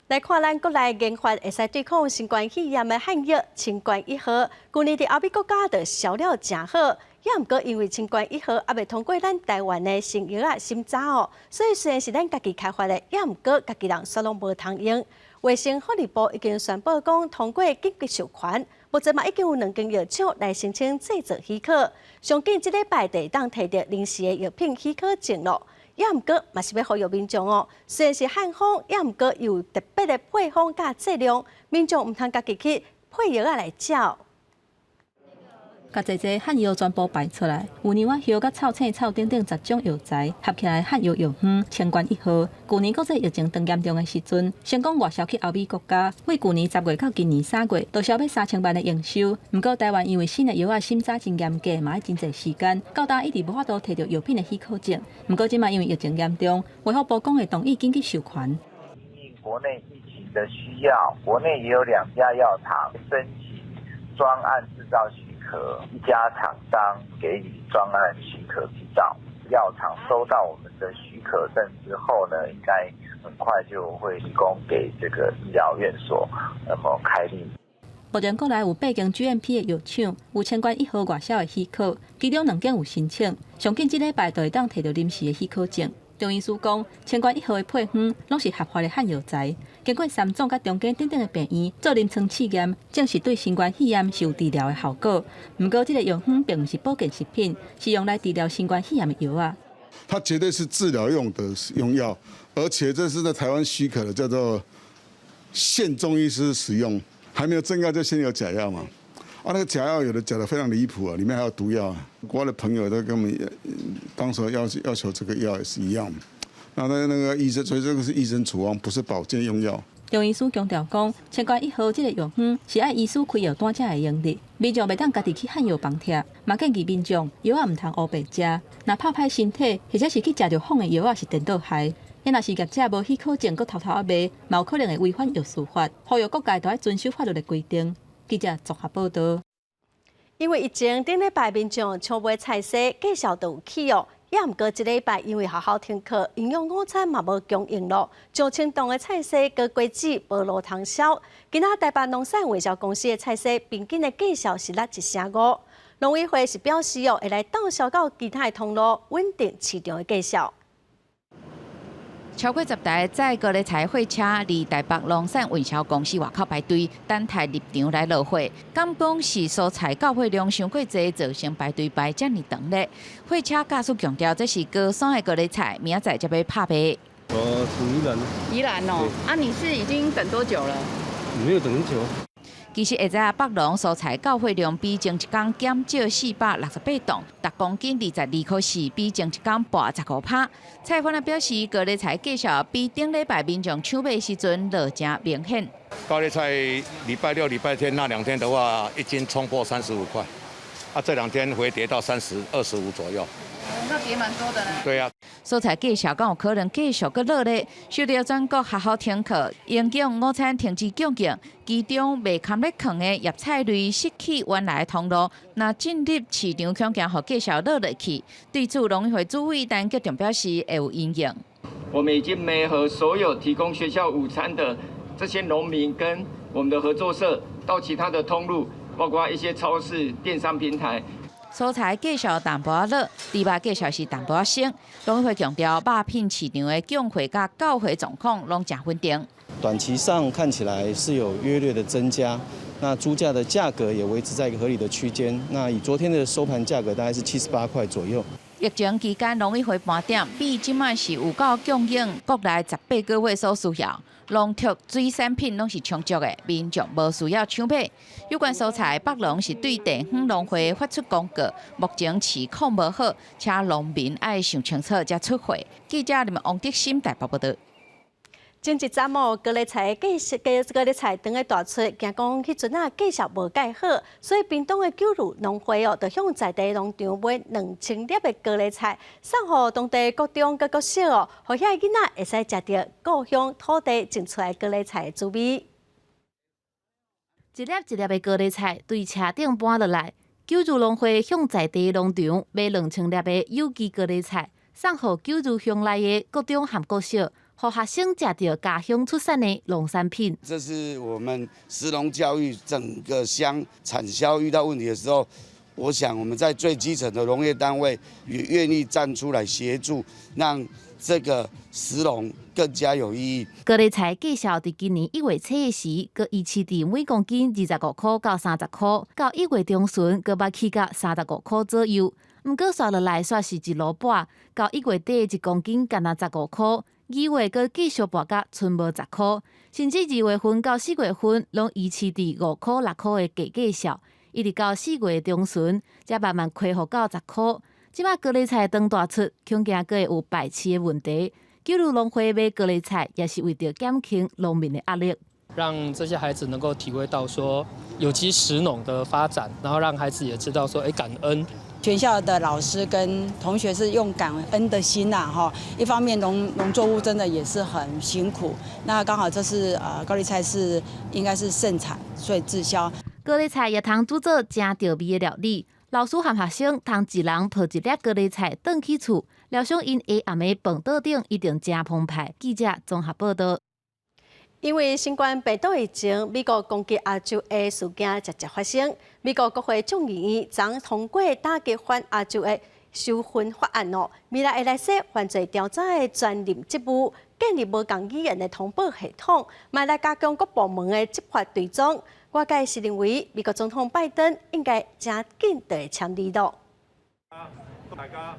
Speaker 1: 來看咱國內研發會使對抗新冠肺炎的漢藥清冠一號，舊年佇歐美國家就銷了誠好，猶毋過因為清冠一號猶未通過咱台灣的新藥仔審查哦，所以雖然是咱家己開發的，猶毋過家己人煞攏無通用。衛生福利部已經宣布講通過緊急授權，目前嘛已經有兩間藥廠來申請製造許可，上緊這禮拜就會當提著臨時的藥品許可證囉。猶毋過嘛是欲呼籲民眾哦，雖然是漢方，猶毋過有特別的配方佮劑量，民眾毋通家己去配藥仔來食。
Speaker 28: 共濟濟漢藥全部擺出來，有娘仔葉佮臭青草等等十種藥材合起來漢藥藥方清冠一號。舊年國際疫情當嚴重的時陣，成功外銷去歐美國家，對舊年10月到今年3月，都銷欲3000萬的營收。毋過台灣因為新的藥仔審查真嚴格，嘛愛真濟時間，到今一直無法度提著藥品的許可證。毋過這馬因為疫情嚴重，衛福部講會同意緊急授權。
Speaker 3: 國內疫情的需要，國內也有兩家藥廠申請專案製造許可，一家廠商給予專案許可執照。藥廠收到我們的許可證之後呢，應該很快就會提供給這個醫療院所，那麼開立。
Speaker 28: 目前國內有八間 GMP 的藥廠，有清冠一號外銷的許可，其中兩間有申請，上緊這禮拜就會當提著臨時的許可證。中醫師講，清冠一號的配方攏是合法的漢藥材，經過三總佮中間等等的病院做臨床試驗，證實對新冠肺炎是有治療的效果。毋過，這个藥方並毋是保健食品，是用來治療新冠肺炎的藥仔。
Speaker 7: 它絕對是治療用的用藥，而且這是在台灣許可的，叫做限中醫師使用，還沒有正藥就先有假藥嘛。啊，那個假藥有的假得非常離譜啊，裡面還有毒藥啊。國外的朋友都跟我們當時要求這個藥也是一樣。那個醫生，所以這個是醫生處方，不是保健用藥。
Speaker 28: 中醫師強調講，清冠一號這个藥方是愛醫師開藥單才會用的，民眾袂當家己去漢藥房拆，嘛建議民眾藥仔毋通烏白食，若拍歹身體，或者是去食著仿的藥仔是顛倒害。若是業者無許可證，閣偷偷仔賣，嘛有可能會違反藥事法。呼籲各界都愛遵守法律的規定。記者綜合報道。
Speaker 1: 因為疫情，頂禮拜民眾搶買菜蔬，價數都有起哦。也毋過這禮拜因為學校停課，營養午餐嘛無供應咯。上千噸的菜蔬閣果子無路通銷。今仔台北農產運銷公司的菜蔬平均的價數是落一成五。農委會是表示哦，會來鬥銷到其他的通路，穩定市場的價數。
Speaker 8: 超過10台載高麗菜貨車，佇台北農產運銷公司外口排隊，等待入場來落貨。敢講是蔬菜到貨量傷過濟，造成排隊排遮爾長咧。貨車駕駛強調，這是高山的高麗菜，明仔載才欲拍賣。
Speaker 9: 我從宜蘭。
Speaker 24: 宜蘭哦，啊，你是已經等多久了？
Speaker 9: 沒有等很久。
Speaker 8: 其實下早北農蔬菜到貨量比前一工減少468噸，逐公斤22.4塊，比前一工跋15%。菜販仔表示，高麗菜價數比頂禮拜民眾搶買時陣落誠明顯。
Speaker 10: 高麗菜禮拜六、禮拜天那兩天的話，一斤衝破35塊，啊，這兩天回跌到30、25左右。
Speaker 24: 那跌蠻多的呢。
Speaker 10: 對啊。
Speaker 8: 蔬菜價數敢有可能繼續閣落咧？受著全國學校停課，營養午餐停止供應，其中袂堪咧囥的葉菜類失去原來的通路，若進入市場，恐驚予價數落落去。對此，農委會主委陳吉仲表示會有因應。
Speaker 29: 我們已經媒合所有提供學校午餐的這些農民跟我們的合作社，到其他的通路，包括一些超市、電商平台。
Speaker 8: 蔬菜價數淡薄仔落，豬肉價數是淡薄仔升。農委會強調，肉品市場的供貨佮到貨狀況攏誠穩定。
Speaker 11: 短期上看起來是有約略的增加，那豬價的價格也維持在一個合理的區間。那以昨天的收盤價格大概是78塊左右。
Speaker 8: 疫情期間，農委會盤點，米這擺是有夠供應國內18個月所需要，農特水產品攏是充足的，民眾無需要搶買。有關蔬菜，北農是對地方農會發出公告，目前市況無好，請農民愛想清楚才出貨。記者林王德心台北報道。
Speaker 1: 前一陣哦，高麗菜價價高麗菜當咧大出，驚講彼陣仔價數無蓋好，所以屏東的九如農會哦，就向在地農場買2000粒的高麗菜，送予當地國中佮國小哦，予遐囡仔會使食著故鄉土地種出來高麗菜的滋味。
Speaker 12: 一粒一粒的高麗菜對車頂搬落來，九如農會向在地農場買2000粒的有機高麗菜，送予九如鄉內的國中和國小。予學生食著家鄉出產的農產品。
Speaker 13: 這是我們食農教育整個鄉產銷遇到問題的時候，我想我們在最基層的農業單位也願意站出來協助，讓這個食農更加有意義。
Speaker 12: 高麗菜價數佇今年1月初的時，閣維持佇每公斤25塊到30塊，到1月中旬閣捌起到35塊左右。毋過紲落來煞是一路跋，到1月底1公斤干焦15塊。2月閣繼續跋甲賰無10塊，甚至2月份到4月份攏維持佇5塊6塊的低價數。一直到4月中旬，才慢慢恢復到10箍。這馬高麗菜當大出，恐驚閣會有敗市的問題。九如農會買高麗菜，也是為著減輕農民的壓力。
Speaker 2: 讓這些孩子能夠體會到說有機食農的發展，然後讓孩子也知道說，感恩。
Speaker 5: 全校的老師跟同學是用感恩的心呐，哈，一方面農作物真的也是很辛苦，那剛好這是高麗菜是應該是盛產，所以滯銷。
Speaker 12: 高麗菜也通煮做誠著味的料理，老師和學生通一人抱一粒高麗菜轉去厝，料想𪜶下暗暝飯桌頂一定誠澎湃。記者綜合報道。
Speaker 1: 因為新冠病毒疫情，美國攻擊亞洲的事件捷捷發生。美國國會眾議院昨通過打擊反亞洲的修憲法案哦，未來會來設犯罪調查的專任職務，建立無仝語言的通報系統，嘛來加強各部門的執法追蹤。外界是認為，美國總統拜登應該誠緊就會簽字囉。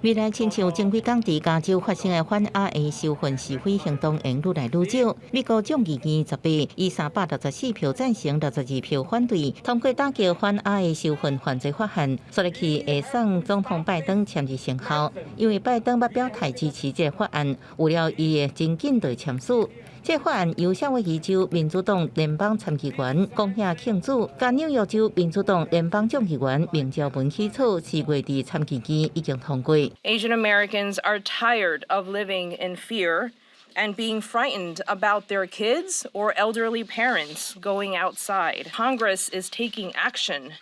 Speaker 14: 未來親像前幾工佇加州發生的反亞裔仇恨示威行動，會愈來愈少。美國眾議院18以364票贊成、62票反對，通過打擊反亞裔仇恨犯罪法案，紲落去會送總統拜登簽字生效。因為拜登捌表態支持這個法案，預料伊會真緊就簽署。這個法案由夏威夷州民主黨聯邦參議員岡野慶子，佮紐約州民主黨聯邦眾議員孟昭文起草，4月佇參議院已經通過。
Speaker 16: Asian Americans are tired of living in fear and being frightened about their kids or elderly parents going outside. Congress is taking action.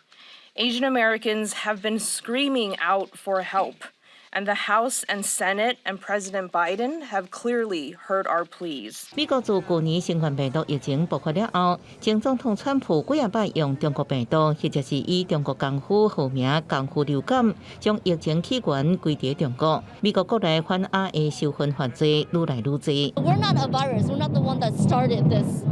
Speaker 16: Asian Americans have been screaming out for help, and the House and Senate and President Biden have clearly heard our pleas.
Speaker 14: 美國自舊年新冠病毒疫情爆發了後，前總統川普幾仔擺用中國病毒，或者是以中國功夫號名功夫流感，將疫情起源歸佇中國。美國國內反亞裔仇恨犯罪愈來愈濟。
Speaker 17: We're not a virus. We're not the one that started this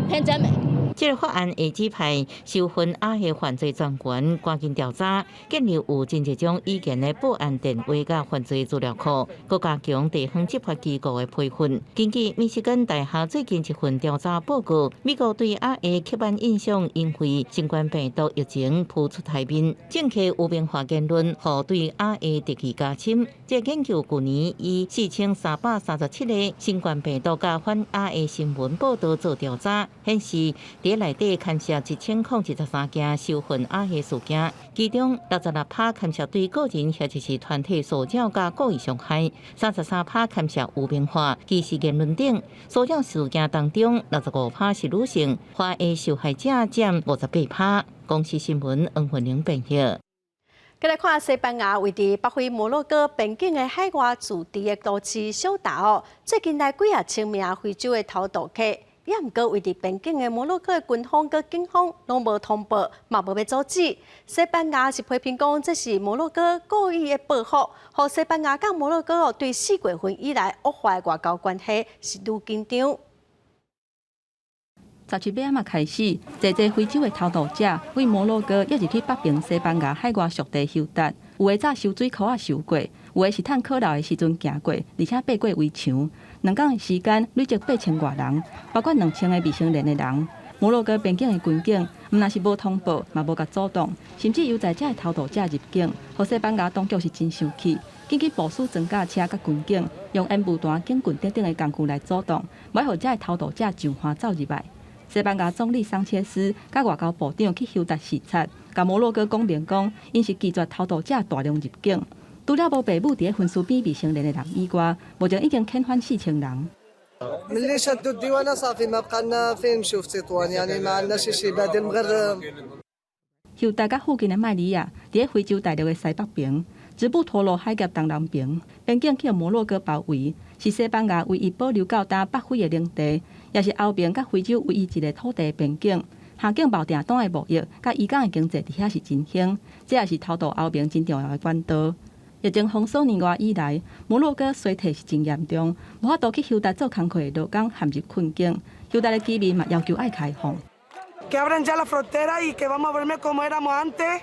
Speaker 17: pandemic.
Speaker 14: 這個法案會指派仇恨亞裔犯罪專員趕緊調查，建立有真濟種語言的報案電話佮犯罪資料庫，閣加強地方執法機構的培訓。根據密西根大學最近一份調查報告，美國對亞裔刻板印象因為新冠病毒疫情浮出台面，政客污名化言論，予對亞裔敵意加深。這個研究舊年以4337個新冠病毒佮反亞裔新聞報道做調查，顯示佇內底牽涉1023件仇恨亞裔事件，其中66%牽涉對個人或者是團體騷擾佮故意傷害，33%牽涉污名化、歧視言論等。所有事件當中，65%是女性，華裔受害者佔58%。公視新聞黃雲玲編譯。
Speaker 1: 再來看西班牙位佇北非摩洛哥邊境的海外駐地的都市小達哦，最近來幾仔千名非洲的偷渡客。也毋過位佇邊境的摩洛哥的軍方佮警方攏無通報，嘛無欲阻止。西班牙是批評講這是摩洛哥故意的報復，予西班牙佮摩洛哥哦對4月份以來惡化的外交關係是愈緊張。
Speaker 28: 17尾仔嘛開始，濟濟非洲的偷渡者對摩洛哥一入去北爿西班牙海外屬地休達，有的早收水箍仔收過，有的是趁可老的時陣行過，而且爬過圍牆。2工的時間累積8000外人，包括2000個未成年的人。摩洛哥邊境的軍警毋但是無通報，嘛無共阻擋，甚至優待這的偷渡者入境，予西班牙當局是真生氣，緊急部署裝甲車佮軍警，用煙霧彈、警棍等等的工具來阻擋，莫予這的偷渡者上岸走入來。西班牙總理桑切斯佮外交部長去休達視察，共摩洛哥講明講，𪜶是拒絕偷渡者大量入境。除了無爸母佇咧分屍邊未成年的人以外，目前已經遣返4000人。
Speaker 20: ملي شدوا الديوانه صافي ما بقى لنا فين نمشيو في تطوان يعني ما عندناش شي بديل غير
Speaker 28: 休達佮附近的麥里亞，佇咧非洲大陸的西北邊，直布陀羅海峽東南邊，邊境去摩洛哥包圍，是西班牙唯一保留到今北非的領地，也是歐盟佮非洲唯一一个土地邊境。下境貿訂單的貿易，佮漁港的經濟佇遐是真興，這也是偷渡歐盟真重要的管道。疫情封鎖年外以來，摩洛哥衰退是真嚴重，無法度去休達做工課的勞工陷入困境。休達的居民嘛要求愛開放。
Speaker 20: Que abran ya la frontera y que vamos a volver como éramos antes.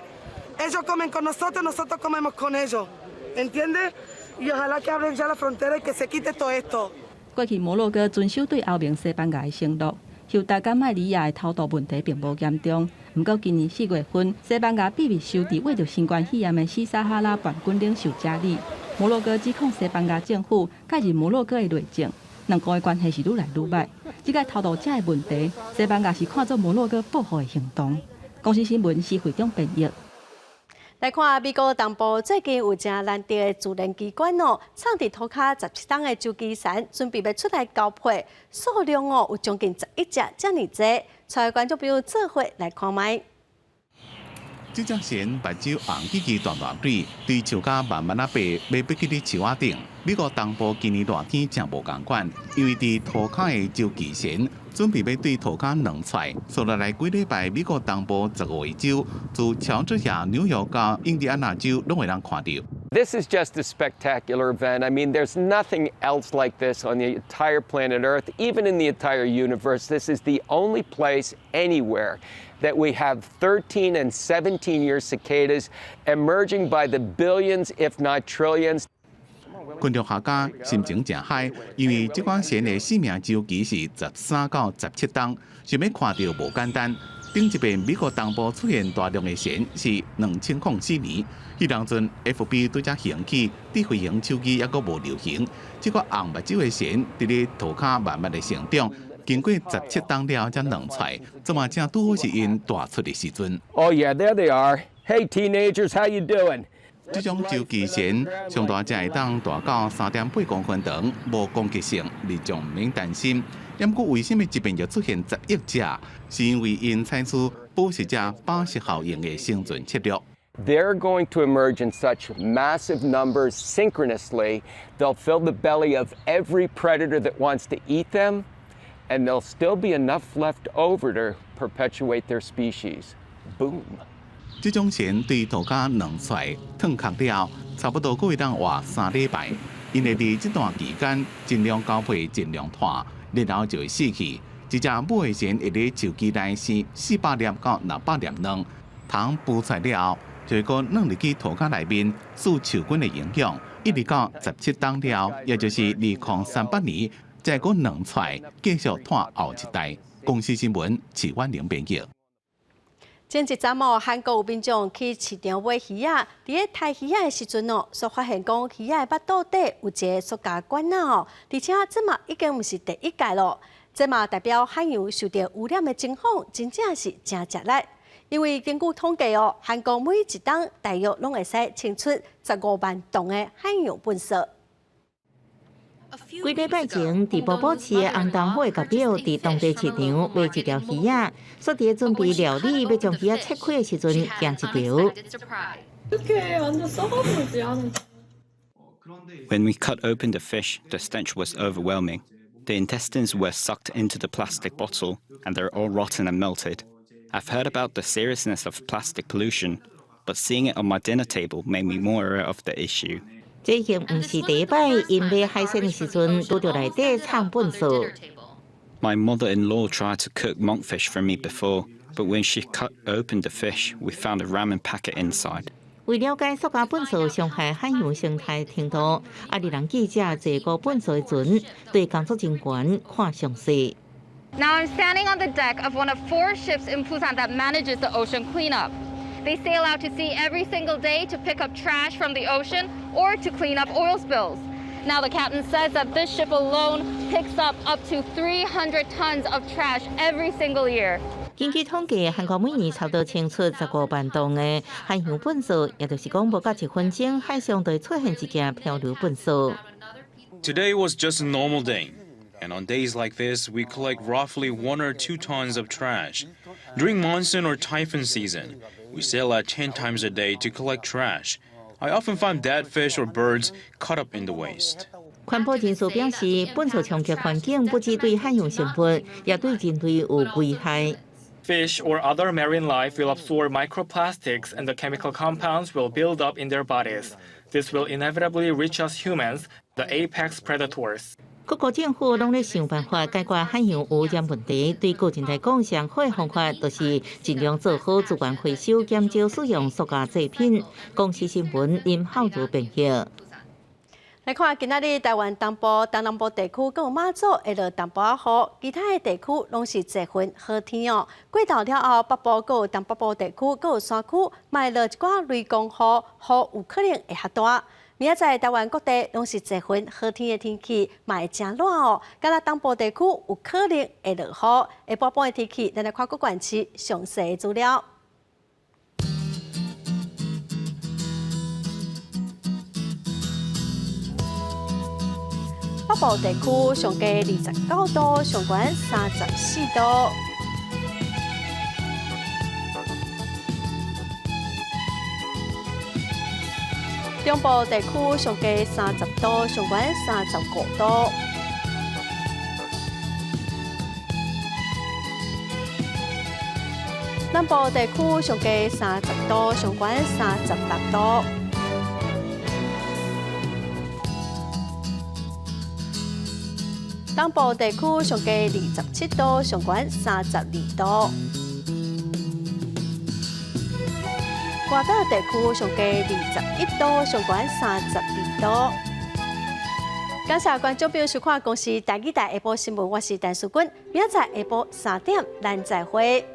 Speaker 20: Ellos comen con nosotros, nosotros comemos con ellos. ¿Entiendes? Y ojalá que abran ya la frontera y que se quite todo esto.
Speaker 28: 過去摩洛哥遵守對歐盟、西班牙的承諾，休達佮麥里亞的偷渡問題並無嚴重。毋過今年4月份，西班牙秘密收佇穢著新冠肺炎的西撒哈拉叛軍領袖加里。摩洛哥指控西班牙政府介入摩洛哥的內政，兩國的關係是愈來愈䆀。這個偷渡者的問題，西班牙是看做摩洛哥報復的行動。公視新聞施惠中編譯。
Speaker 1: 來看美國東部最近有誠難得的自然奇觀哦，藏佇塗跤17冬的周期蟳準備欲出來交配，數量哦有將近10億隻遮爾濟，帶觀眾朋友做伙來看覓。
Speaker 4: 這隻蟳目睭紅吱吱大大蕊，對樹跤慢慢仔爬，欲爬去佇樹仔頂。美國東部今年熱天誠無仝款，因為佇塗跤的周期蟳準備欲對塗跤卵出來。紲落來幾禮拜，美國東部15個州，自喬治亞、紐約到印第安納州，攏會當看著。
Speaker 29: This is just a spectacular event. I mean, there's nothing else like this on the entire planet Earth, even in the entire universe. This is the only place anywhere that we have 13 and 17 year cicadas emerging by the billions, if not trillions.
Speaker 4: 昆蟲學家心情誠 high，因為這款蟳的生命週期是13到17冬，想欲看著無簡單。頂一遍美國東部出現大量的蟳是2004年，彼當陣 FB 拄才興起，智慧型手機猶閣無流行。這個紅目睭的蟳佇咧塗跤慢慢的成長，經過17冬了才卵出來，這嘛正拄好是𪜶大出的時陣。
Speaker 29: Oh yeah, there they are. Hey teenagers, how you doing?
Speaker 4: 這種周期蟳上大隻會當大到3.8公分長，無攻擊性，民眾毋免擔心。毋過為啥物這邊就出現10億隻？是因為𪜶採取捕食者把式效應的生存策略。
Speaker 29: They're going to emerge in such massive numbers synchronously. They'll fill the belly of every predator that wants to eat them, and there'll still be enough left over to perpetuate their species. Boom.
Speaker 4: 這種蟳對塗跤卵出來褪殼了，差不多閣會當活3禮拜。𪜶會佇這段期間盡量交配，盡量湠，然後就會死去。一隻母的蟳會佇樹枝內生400粒到600粒卵，蟲孵出來了後，就會閣鑽入去塗跤內面，受樹根的營養，一直到17冬了，也就是2038年，才會閣卵出來，繼續湠後一代。公視新聞，徐婉玲編譯。
Speaker 1: 前一陣哦，韓國有民眾去市場買魚仔，佇咧刣魚仔的時陣哦，煞發現講魚仔的腹肚底有一个塑膠管仔哦，而且這嘛已經毋是第一屆咯，這嘛代表海洋受著污染的情況真正是誠食力。因為根據統計哦，韓國每一冬大約攏會使清出15萬噸的海洋垃圾。
Speaker 14: 幾禮拜前，佇寶寶市的紅豆虎的代表佇當地市場買一條魚仔，煞佇咧準備料理，欲將魚仔切開的時陣，驚一著。
Speaker 6: 어떡해, 완전 썩어보지 하는.
Speaker 15: When we cut open the fish, the stench was overwhelming. The intestines were sucked into the plastic bottle, and they're all rotten and melted. I've heard about the seriousness of plastic pollution, but seeing it on my dinner table made me more aware of the issue.
Speaker 14: 這已經毋是第一擺，𪜶買海鮮的時陣，拄著內底藏糞埽。
Speaker 15: My mother-in-law tried to cook monkfish for me before, but when she cut open the fish, we found a ramen packet inside.
Speaker 14: 為了解塑膠糞埽傷害海洋生態程度，阿里郎記者坐過糞埽的船，對工作人員看詳細。
Speaker 18: Now I'm standing on the deck of one of four ships in Busan that manages the ocean cleanup. They sail out to sea every single day to pick up trash from the ocean or to clean up oil spills. Now the captain says that this ship alone picks up up to 300 tons of trash every single year.
Speaker 14: 根據統計，韓國每年差不多清出15萬噸的海洋糞埽，也就是講，無到1分鐘，海上就會出現一件漂流糞埽。
Speaker 19: Today was just a normal day. And on days like this, we collect roughly 1 or 2 tons of trash. During monsoon or typhoon season, we sail out 10 times a day to collect trash. I often find dead fish or birds caught up in the waste.
Speaker 14: 環保人士表示，糞埽衝擊環境，不只對海洋生物，也對人類有危害。
Speaker 21: Fish or other marine life will absorb microplastics and the chemical compounds will build up in their bodies. This will inevitably reach us humans, the apex predators.
Speaker 14: 各國政府攏咧想辦法解決海洋污染問題。對個人來講，上好的方法就是盡量做好資源回收，減少使用塑膠製品。公視新聞林浩如編譯。
Speaker 1: 來看今仔日台灣東部、東南部地區，閣有馬祖會落淡薄仔雨，其他的地區攏是濟雲好天哦。過晝了後，北部閣有東北部地區，閣有山區，嘛會落一寡雷公雨，雨有可能會較大。明仔載台灣各地攏是濟雲好天的天氣，嘛會誠熱哦。敢若東部地區有可能會落雨，下晡半的天氣，咱來看各縣市詳細的資料。北部地區上低29度，上懸34度。中部地區上低30度，上懸35度。南部地區上低30度，上懸36度。東部地區上低27度，上懸32度。外島地區上低21度，上懸32度。感謝觀眾朋友收看《公視台語台下晡新聞》，我是陳淑君，明仔載下晡3點，咱再會。